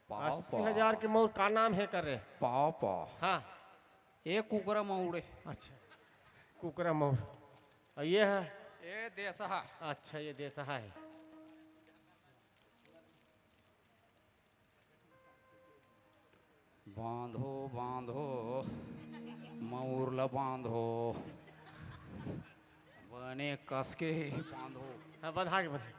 पाव, अस्सी हजार पाव। के मउर का नाम हे कर रे? पाव, पाव। हाँ। ये कुकरा मउर हे। अच्छा, कुकरा मउर। और ये है? ये देसहा। अच्छा, ये देसहा है। बांधो, बांधो, मउर ला बांधो, बने कस के बांधो। हाँ, बंधा के, बंधा के।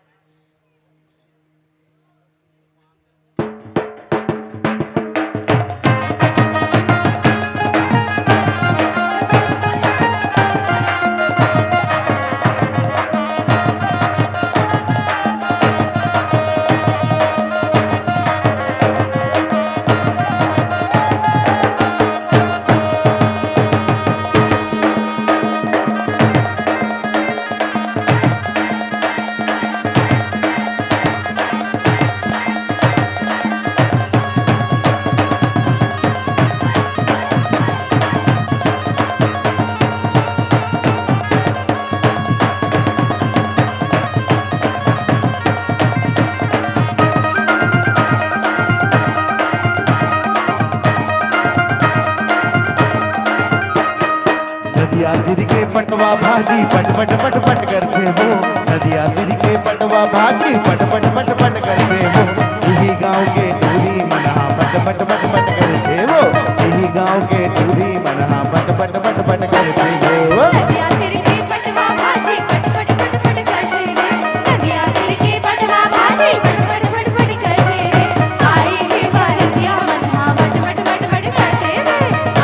पटवा भाजी पट पट पट पट करथे वो, नदिया तीर के पटवा भाजी पट पट पट पट करथे वो। इही गाँव के टूरी मन हा पट पट पट पट करथे वो, इही गाँव के टूरी मन हा पट पट पट पट करथे वो। नदिया तीर के पटवा भाजी पट पट पट पट करथे रे, नदिया तीर के पटवा भाजी पट पट पट पट करथे रे। आए हे बरतिया मन हा पट पट पट पट करथे रे,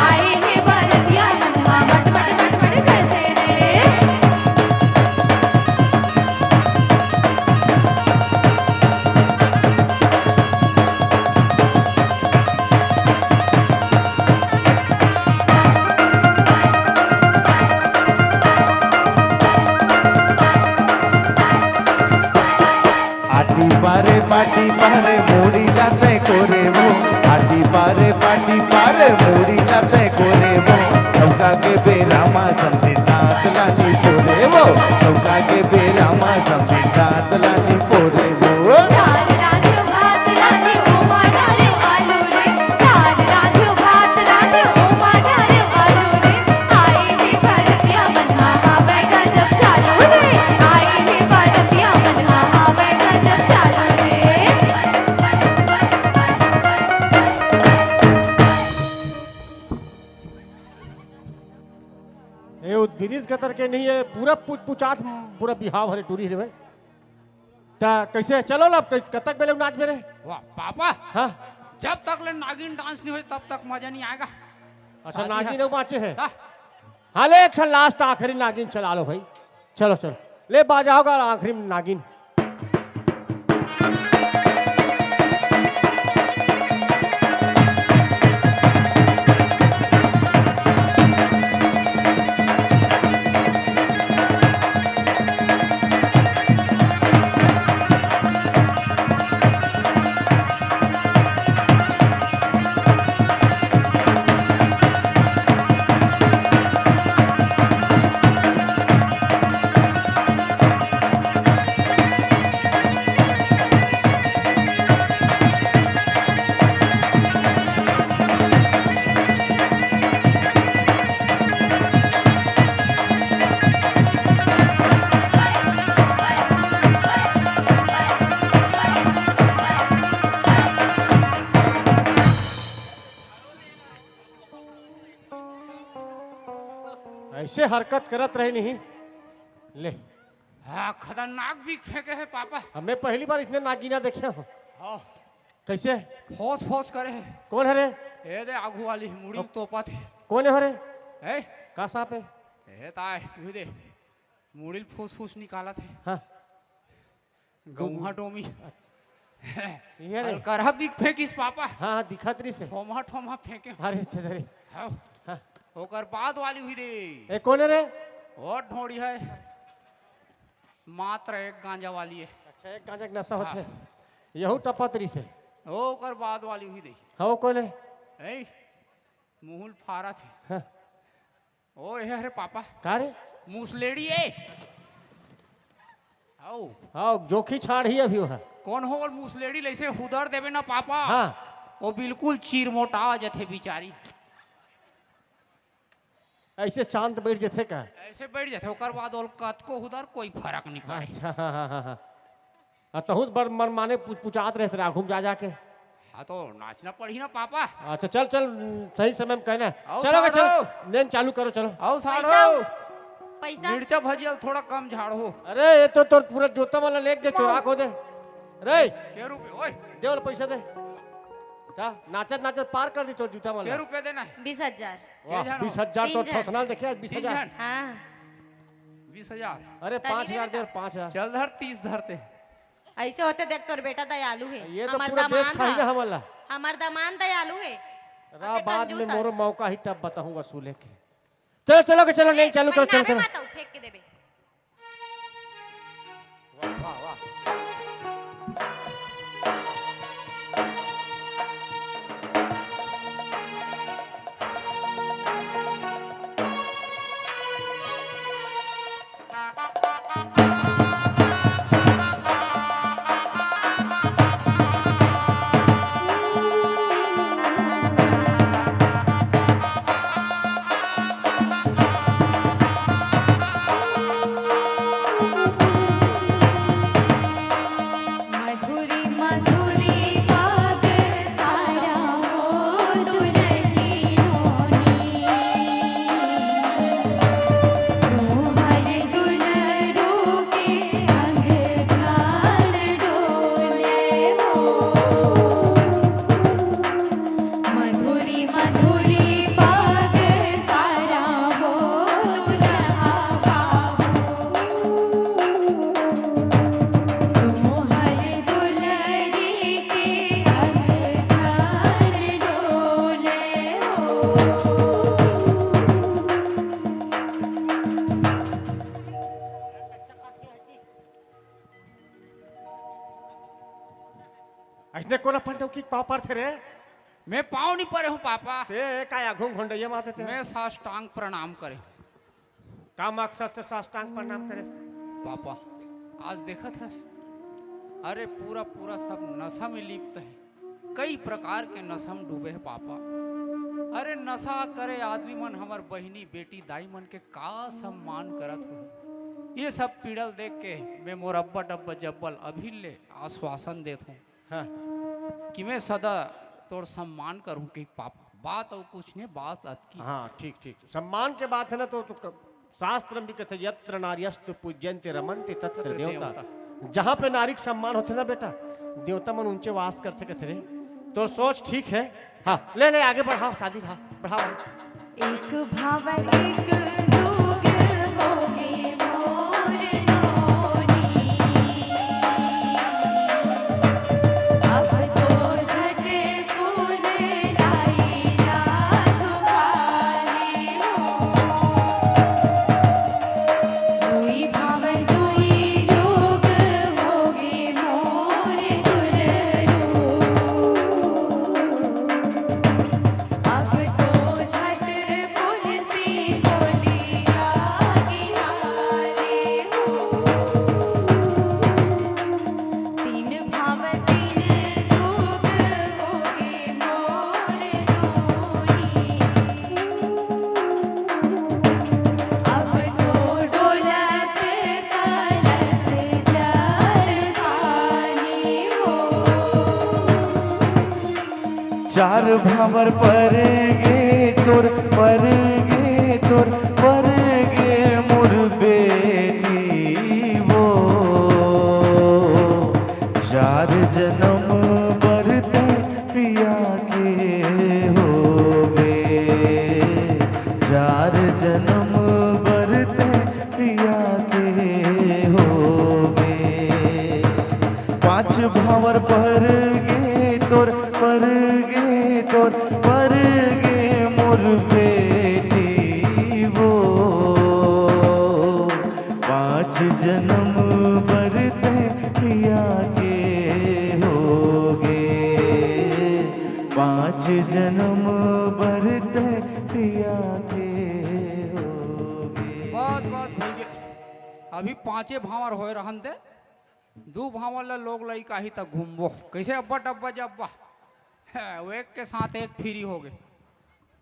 आए हे बरतिया मन हा पट पट पट पट करथे रे। आटी पारे पाटी पारे मोड़ी जाते कोरे वो, आटी पारे पाटी पारे मोड़ी जाते कोरे वो। चौका के बेरा मा समझे तात लानी पोरे वो, चौका के बेरा मा समझे तात लानी पोरे वो। दाल रांधो, भात रांधो, ओमा डालो आलू रे। दाल रांधो, भात रांधो, ओमा डालो आलू रे। आए हे बरतिया मन हा हावय गजब चालू रे। आए हे बरतिया मन हा हावय गजब चालू रे। ए, वो गिरीश गतर के नहीं है, पूरा पुच-, पुचात, पूरा बिहाव हरे टूरी रे भाई। त कैसे चलो ला, कै-, कतक बेले नाच बेरे? वाह, पापा। हाँ। जब तक ले नागिन डांस नहीं होय, तब तक मजा नहीं आएगा। अच्छा, शादी नागिन है। अउ बाँचे है? ता? हाँ, ले, एक ठन लास्ट आखिरी नागिन चला लो भाई। चलो, चलो। ले, बाजा होगा आखिरी नागिन। ऐसे हरकत करत रहे नहीं। ले। हाँ, खतरनाक बिग फेंके है पापा। हमें पहली बार इसने नागिना देखे हो। हाँ। कैसे? फोस फोस करे है। कौन है रे? ए दे आगू वाली मुड़ी अब तोपत है। कौन है रे? ए? का सांप है? ए ताय, उही दे। मुड़ी ल फूस फूस निकालत हे। हाँ। गौहा डोमी। अच्छा। ये रे। अलकरहा बिग फेंकिस पापा। हाँ, हाँ, दिखत रहिस हे। ठोमहा ठोमहा फेंके। अरे, ते दे रे। हाँ। हाँ। ओकर बाद वाली हुई दे। ए, कोन हे रे? ओ ढोड़ी हे। मात्र एक गांजा वाली हे। अच्छा, एक गांजा के नशा हाँ। होथे। यहू टपत रहिस हे। ओ, ओकर बाद वाली हुई दे। हाँ, वो कोन हे? ए, मुहुल फारत हे। हाँ। ओ, ए हरे पापा। का रे? मुसलेड़ी ए। आओ। आओ, जोखी छाड़ ही अभी वहाँ। कोन हो, मुसलेड़ी लइसे हुदर देबे ना पापा। हाँ। वो बिल्कुल चिरमोटा जथे बिचारी। ऐसे शांत बैठ जथे का? ऐसे बैठ जथे, ओकर बाद ओल कतको हुदर कोई फरक नहीं पड़े। अच्छा, हाँ, हाँ, हाँ, हाँ। आ, तहूँ त बड़ मनमाने पुच-, पुचात रहे राघुम जा जाके। हाँ, तो नाचना पड़ही ना, पापा। अच्छा, चल, चल, सही समय में कहना। आओ चलो बे, चलो। साढ़ो। नेन चालू करो, चलो। आओ, साढ़ो। पैसा, पैसा। मिर्चा भजिया ल थोड़ा कम झाड़ो। अरे, ये तो तोर पूरा जोता वाला लेके चोरा को दे। रे। के रुपये, ओए। दे वाला पैसा दे। जा, नाचत, नाचत पार कर दी तोर जूता वाला। के रुपये देना हे? बीस हजार। वाह, के झन हो? बीस हजार तीन तो झन। थोथना देखे आज, तीन बीस हजार। झन। हाँ। बीस हजार। अरे, तनी पाँच हजार दे देना। पाँच हजार। चल धर, तीस धरते। ऐसे होते देख, तोर बेटा दयालु हे। ये तो हमर पूरा दमांद बेच खाही ह। ना हमन ला। हमर दमांद दयालु हे। रा अते बाद कंजूस में ह। मोरो मौका ही तब बताऊंगा सूले के। चलो, चलो के चलो, नहीं, चालू करो, चलो, मनावे चलो। मत आऊ, फेंक के देबे। वाह, वाह, वाह। कि पाँव परथे रे? मैं पाँव नहीं परे हूँ पापा। ते काय आघू घोंडइया मारथे ते? मैं साष्टांग प्रणाम करे हूँ। का मकसद से साष्टांग प्रणाम करे? पापा, आज देखत हस, अरे पूरा पूरा सब नशा में लिप्त है, कई प्रकार के नशा में डूबे है पापा। अरे नशा करे आदमी मन हमर बहिनी, बेटी, दाई मन के का सम्मान करत हो, ये सब पीड़ल देख के मैं मोर अब्बा डब्बा जब्बल अभी ले आश्वासन देत हूँ हाँ। कि मैं सदा तोर सम्मान करूँ कि पापा। बात अउ कुछ नहीं, बात अतकी। हाँ, ठीक, ठीक। सम्मान के बात है ना, तो, तो क-, शास्त्र में भी कहते, "यत्र नार्यस्तु पूज्यन्ते रमन्ते तत्र तत्र देवता।" देवता। जहाँ पे नारी के सम्मान होथे ना बेटा, देवता मन ऊंचे वास करथे कहथे रे। तो सोच ठीक है। हाँ, ले, ले, आगे बढ़ाओ, शादी बढ़ाओ, बढ़ाओ। एक भावर एक जोग होगे मोर नोनी। अब तो झट कुन लाई ना झुकाए हो। दुई भावर दुई जोग होगे मोर दुलरो। अब तो झट कुन सी बोलिया गिनाले हो। तीन भाव तीन जोग होगे मोर नोनी। अब तो डोलत कलश जल पानी हो। चार भांवर पर गे तोर, पर गे तोर, पर गे मोर बेटी वो। चार जनम बर तैं पिया के होगे, चार जनम बर तैं पिया के होगे। पांच भांवर पर गे तोर, पर गे तोर, पर गे मोर बेटी वो। पांच जनम बर तैं पिया के होगे, पांच जनम बर तैं पिया के होगे। बस, बस, भइया। अभी पांचे भांवर होय रहन दे। दू भांवर ल लोग लइका ही त घूमबो। कइसे अब्बा डब्बा जब्बा? है, वो एक के साथ एक फ्री होगे।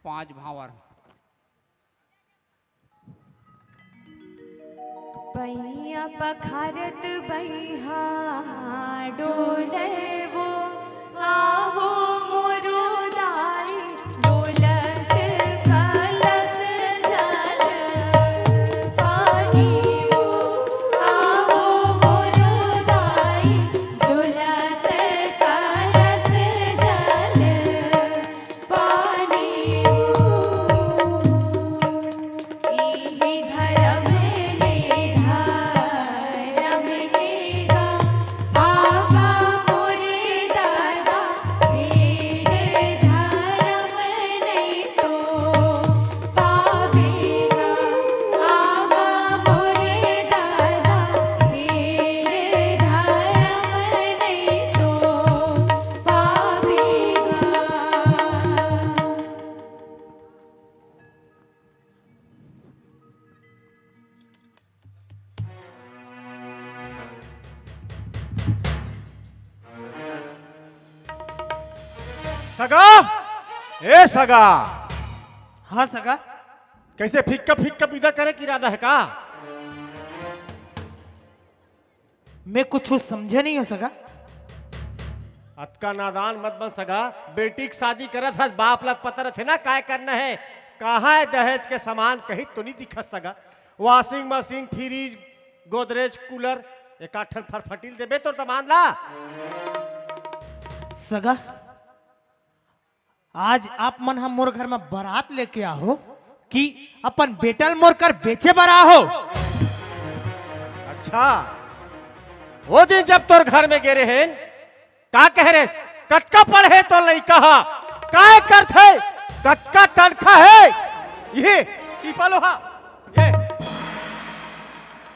पांच भांवर। पैया पखारत बइहा डोले वो, आहो मोरो दाई, डोलत कलश जल पानी वो, आहो मोरो दाई, डोलत कलश जल पानी हो। इही धरम ले धरम लेगा, आगा मोरे दादा, फेर धरम नहीं तो पावेगा, आगा मोरे दादा, फेर धरम नहीं तो पावेगा। सगा, ए सगा। हाँ सगा। कइसे फिक्का फिक्का विदा करे के इरादा हे का? मैं कुछू समझे नहीं हो सगा। अतका नादान मत बन सगा। बेटी के शादी करत हस, बाप ला पता रथे ना काय करना हे। कहाँ हे दहेज के सामान, कहीं तो नहीं दिखत सगा। Washing machine, fridge, Godrej, cooler, एक आध ठन फरफटील देबे तोर दमांद ला। सगा, आज आप मन ह मोर घर म बरात लेके आहो कि अपन बेटा ल मोर कर बेचे बर आहो? अच्छा, वो दिन जब तोर घर में गे रहेन, का कहे रे? कतका पढ़े तोर लइका ह? काय करथे? कतका तनखा हे? ये टीपा लोहा, ये,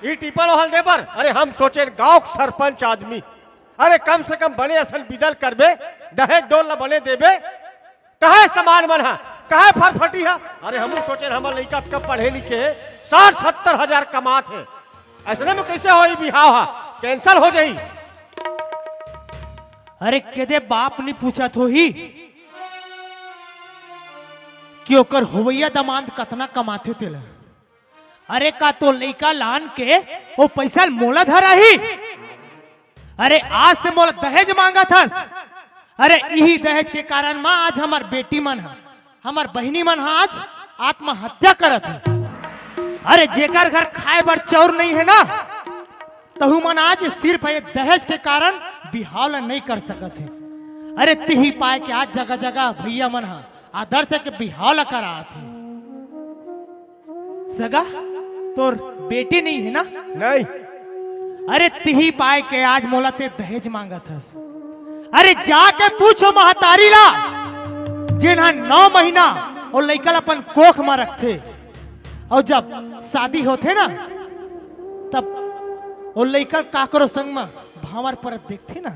ये टीपा लोहा ल दे बर? अरे, हम सोचेन गांव के सरपंच आदमी, अरे कम से कम बने असन बिदा ल करबे, दहेज डोल ला बने देबे। कहे सामान मन हा, कहे फरफटी हा। अरे हमू सोचेन हमर लइका अतका पढ़े लिखे हे, साठ सत्तर हजार कमात हे, अइसने में कइसे होही बिहाव हा? Cancel हो जाही। अरे केदे बाप नी पूछत होही कि ओकर होवइया दमांद कतना कमाथे तेला। अरे का तो लइका लान के ओ पइसा ल मोला धराही? अरे आज से मोला दहेज मांगत हस। अरे इही दहेज के कारण म आज हमर बेटी मन ह, हमर बहिनी मन ह आज आत्महत्या करत हे। अरे जेकर घर खाए बर चाउर नइ हे ना, तहू मन आज सिर्फ ये दहेज के कारण बिहाव ल नइ कर सकत हे। अरे तिही पाय के आज जगह जगह भइया मन ह आदर्श के बिहाव ल करात हे। सगा, तोर बेटी नइ हे ना? नहीं। अरे तिही पाय के आज मोला ते दहेज मांगत हस। अरे जाके पूछ ओ महतारी ला, जेन ह नौ महीना ओ लइका ल अपन कोख म रखथे, अउ जब शादी होथे ना, तब ओ लइका ल काकरो संग म भांवर परत देखथे ना,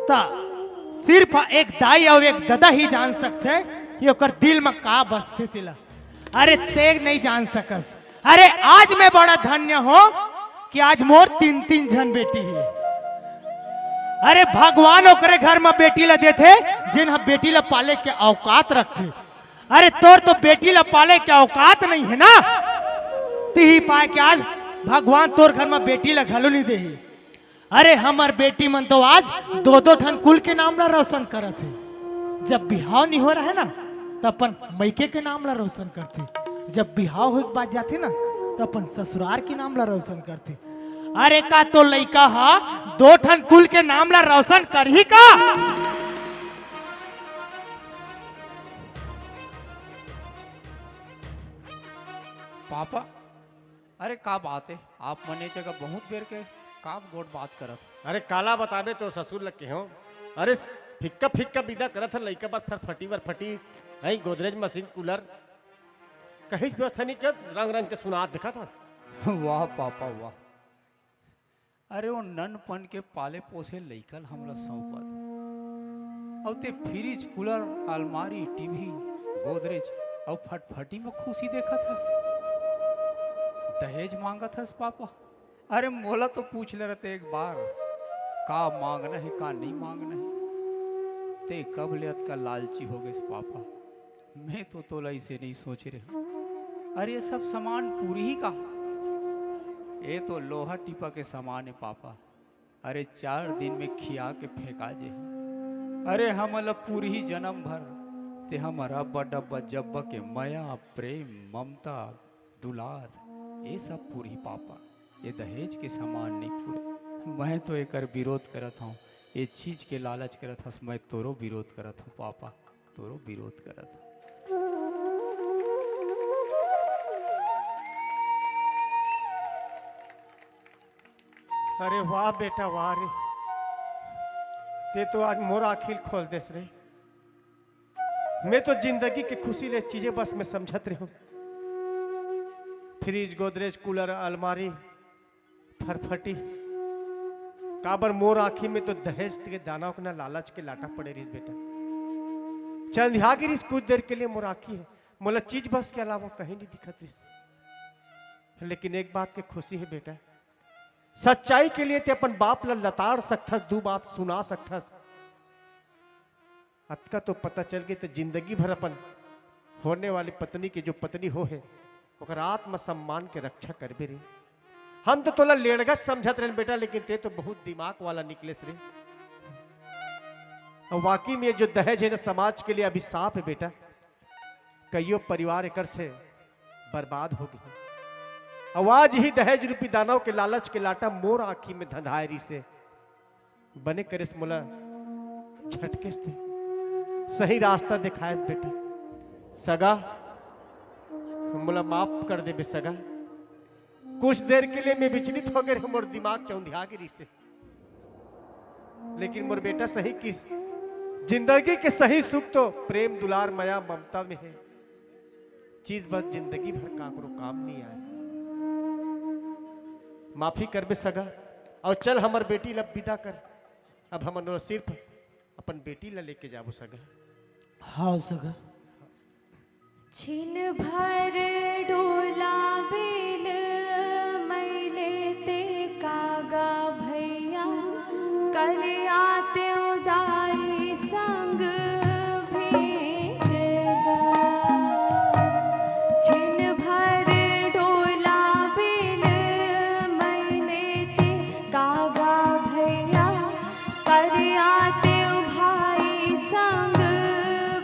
त सिर्फ एक दाई अउ एक ददा ही जान सकथे कि ओकर दिल म का बसथे तेला। अरे ते नइ जान सकस। अरे आज मैं बड़ा धन्य हों कि आज मोर तीन तीन झन बेटी हे। अरे भगवान ओकरे घर म बेटी ल देथे, जेन ह बेटी ल पाले के औकात रखथे। अरे तोर तो बेटी ल पाले के औकात नइ हे ना, तिही पाय के आज भगवान तोर घर म बेटी ल घलो नइ देही। अरे हमर बेटी मन तो आज दो दो ठन कुल के नाम ला रोशन करत हे। जब बिहाव नइ हो रहे ना, त अपन मइके के नाम ला रोशन करथे। जब बिहाव होए के बाद जाथे ना, त अपन ससुरार के नाम ला रोशन करथे। अरे का तो लइका ह दो ठन कुल के नाम ला रोशन करही का? पापा, अरे का बात हे, आप मन ए जगह बहुत बेर के का गोठ बात करत? अरे काला बताबे तोर ससुर ल केहेंव। अरे फिक्का फिक्का बिदा करत हे लइका बर, फरफटी वरफटी, हई गोदरेज मशीन कूलर, कहीं व्यवस्था नइ कर, रंग रंग के सुनात देखत हस। वाह पापा वाह। अरे ओ ननपन के पाले पोसे लइका ल हमला सौंपत, अउ ते फ्रिज, कूलर, अलमारी, टीवी, गोदरेज अउ फटफटी म खुशी देखत हस। दहेज मांगत हस पापा? अरे मोला तो पूछ ले रहते एक बार, का मांगना हे का नइ मांगना हे। ते कब ले अतका लालची हो गेस पापा? मैं तो तोला इसे नइ सोचे रहेंव। अरे ये सब सामान पूरही का? ये तो लोहा टीपा के सामान हे पापा। अरे चार दिन में खिया के फेंका जे। अरे हमन ल पूरही जनम भर ते हमर अब्बा डब्बा जब्बा के मया, प्रेम, ममता, दुलार, ये सब पूरही पापा। ये दहेज के सामान नइ पूरे। मैं तो एकर विरोध करत हंव, ये चीज के लालच करत हस, मैं तोरो विरोध करत हंव पापा, तोरो विरोध करत हंव। अरे वाह बेटा वाह रे, ते तो आज मोर आँखी ल खोल देस रे। मैं तो जिंदगी के खुशी ले चीजें बस में समझत रहेंव। फ्रिज, गोदरेज, कूलर, अलमारी, फरफटी, काबर मोर आँखी में तो दहेज के दाना के ना लालच के लाटा पड़े रहिस बेटा। चंधिया गिरिस कुछ देर के लिए मोर आँखी हे, मोला चीज बस के अलावा कहीं नइ दिखत रहिस। लेकिन एक बात के खुशी हे बेटा, सच्चाई के लिए ते अपन बाप ला लताड़ सकथस, दू बात सुना सकथस। अतका तो पता चल गे, ते जिंदगी भर अपन होने वाली पत्नी के, जो पत्नी हो हे, ओकर आत्मसम्मान के रक्षा करबे रे। हम तो तोला लेड़गस समझत रहेन बेटा, लेकिन ते तो बहुत दिमाग वाला निकलेस रे। अउ वाकई में ये जो दहेज हे ना, समाज के लिए अभिशाप हे बेटा। कइयो परिवार एकर से बर्बाद हो गे। अउ आज ही दहेज रूपी दानव के लालच के लाटा मोर आँखी में धंधाए रिहिसे। बने करेस मोला झटकेस ते। सही रास्ता देखाएस बेटा। सगा, मोला माफ कर देबे सगा। कुछ देर के लिए मैं विचलित हो गे रहेंव, मोर दिमाग चौंधिया गे रिहिसे। लेकिन मोर बेटा सही किहिस, जिंदगी के सही सुख तो प्रेम, दुलार, मया, ममता में हे। चीज बस जिंदगी भर काकरो काम नइ आय। माफी करबे सगा, अउ चल हमर बेटी ला बिदा कर। अब हमन सिर्फ अपन बेटी ला लेके जाबो सगा। हाँ सगा। छिन भर डोला बेल मैले ते कागा भैया, करिया तेउ दाई संग भेंट गा। छिन भर डोला बेल मैले ते कागा भैया, करिया तेउ भाई संग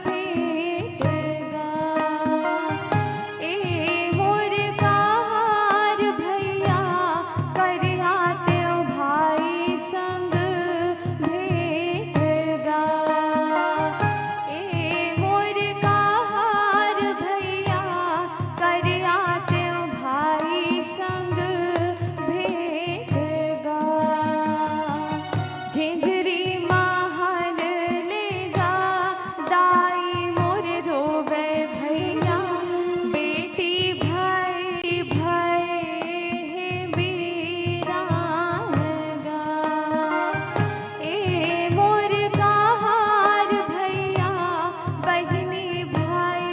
भेंट गा। ए मोर कहार भैया, करिया तेउ भाई संग भेंट गा। ए मोर कहार भैया, करिया तेउ भाई संग भेंट गा। झिंझरी महल ले गा, दाई मोर रोवे भैया, बेटी भई भई हे बीरान गा। ए मोर कहार भैया, बहिनी भई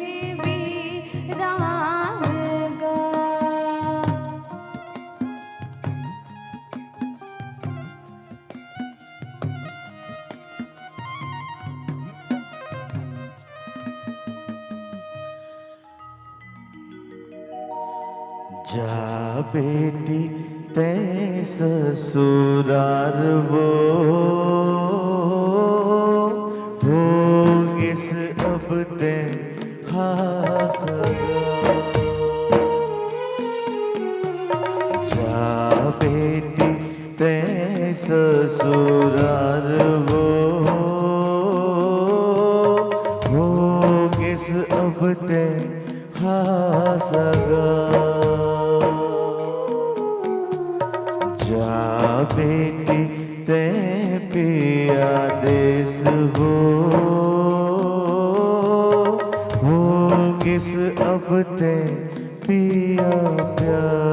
हे बीरान गा। जा बेटी तैं ससुरार वो, होगिस अब तैं हा सगा। जा बेटी तैं ससुरार वो, होगिस अब तैं हा सगा। जा बेटी तैं पिया देस वो, होगिस अब तैं पिया प्यार।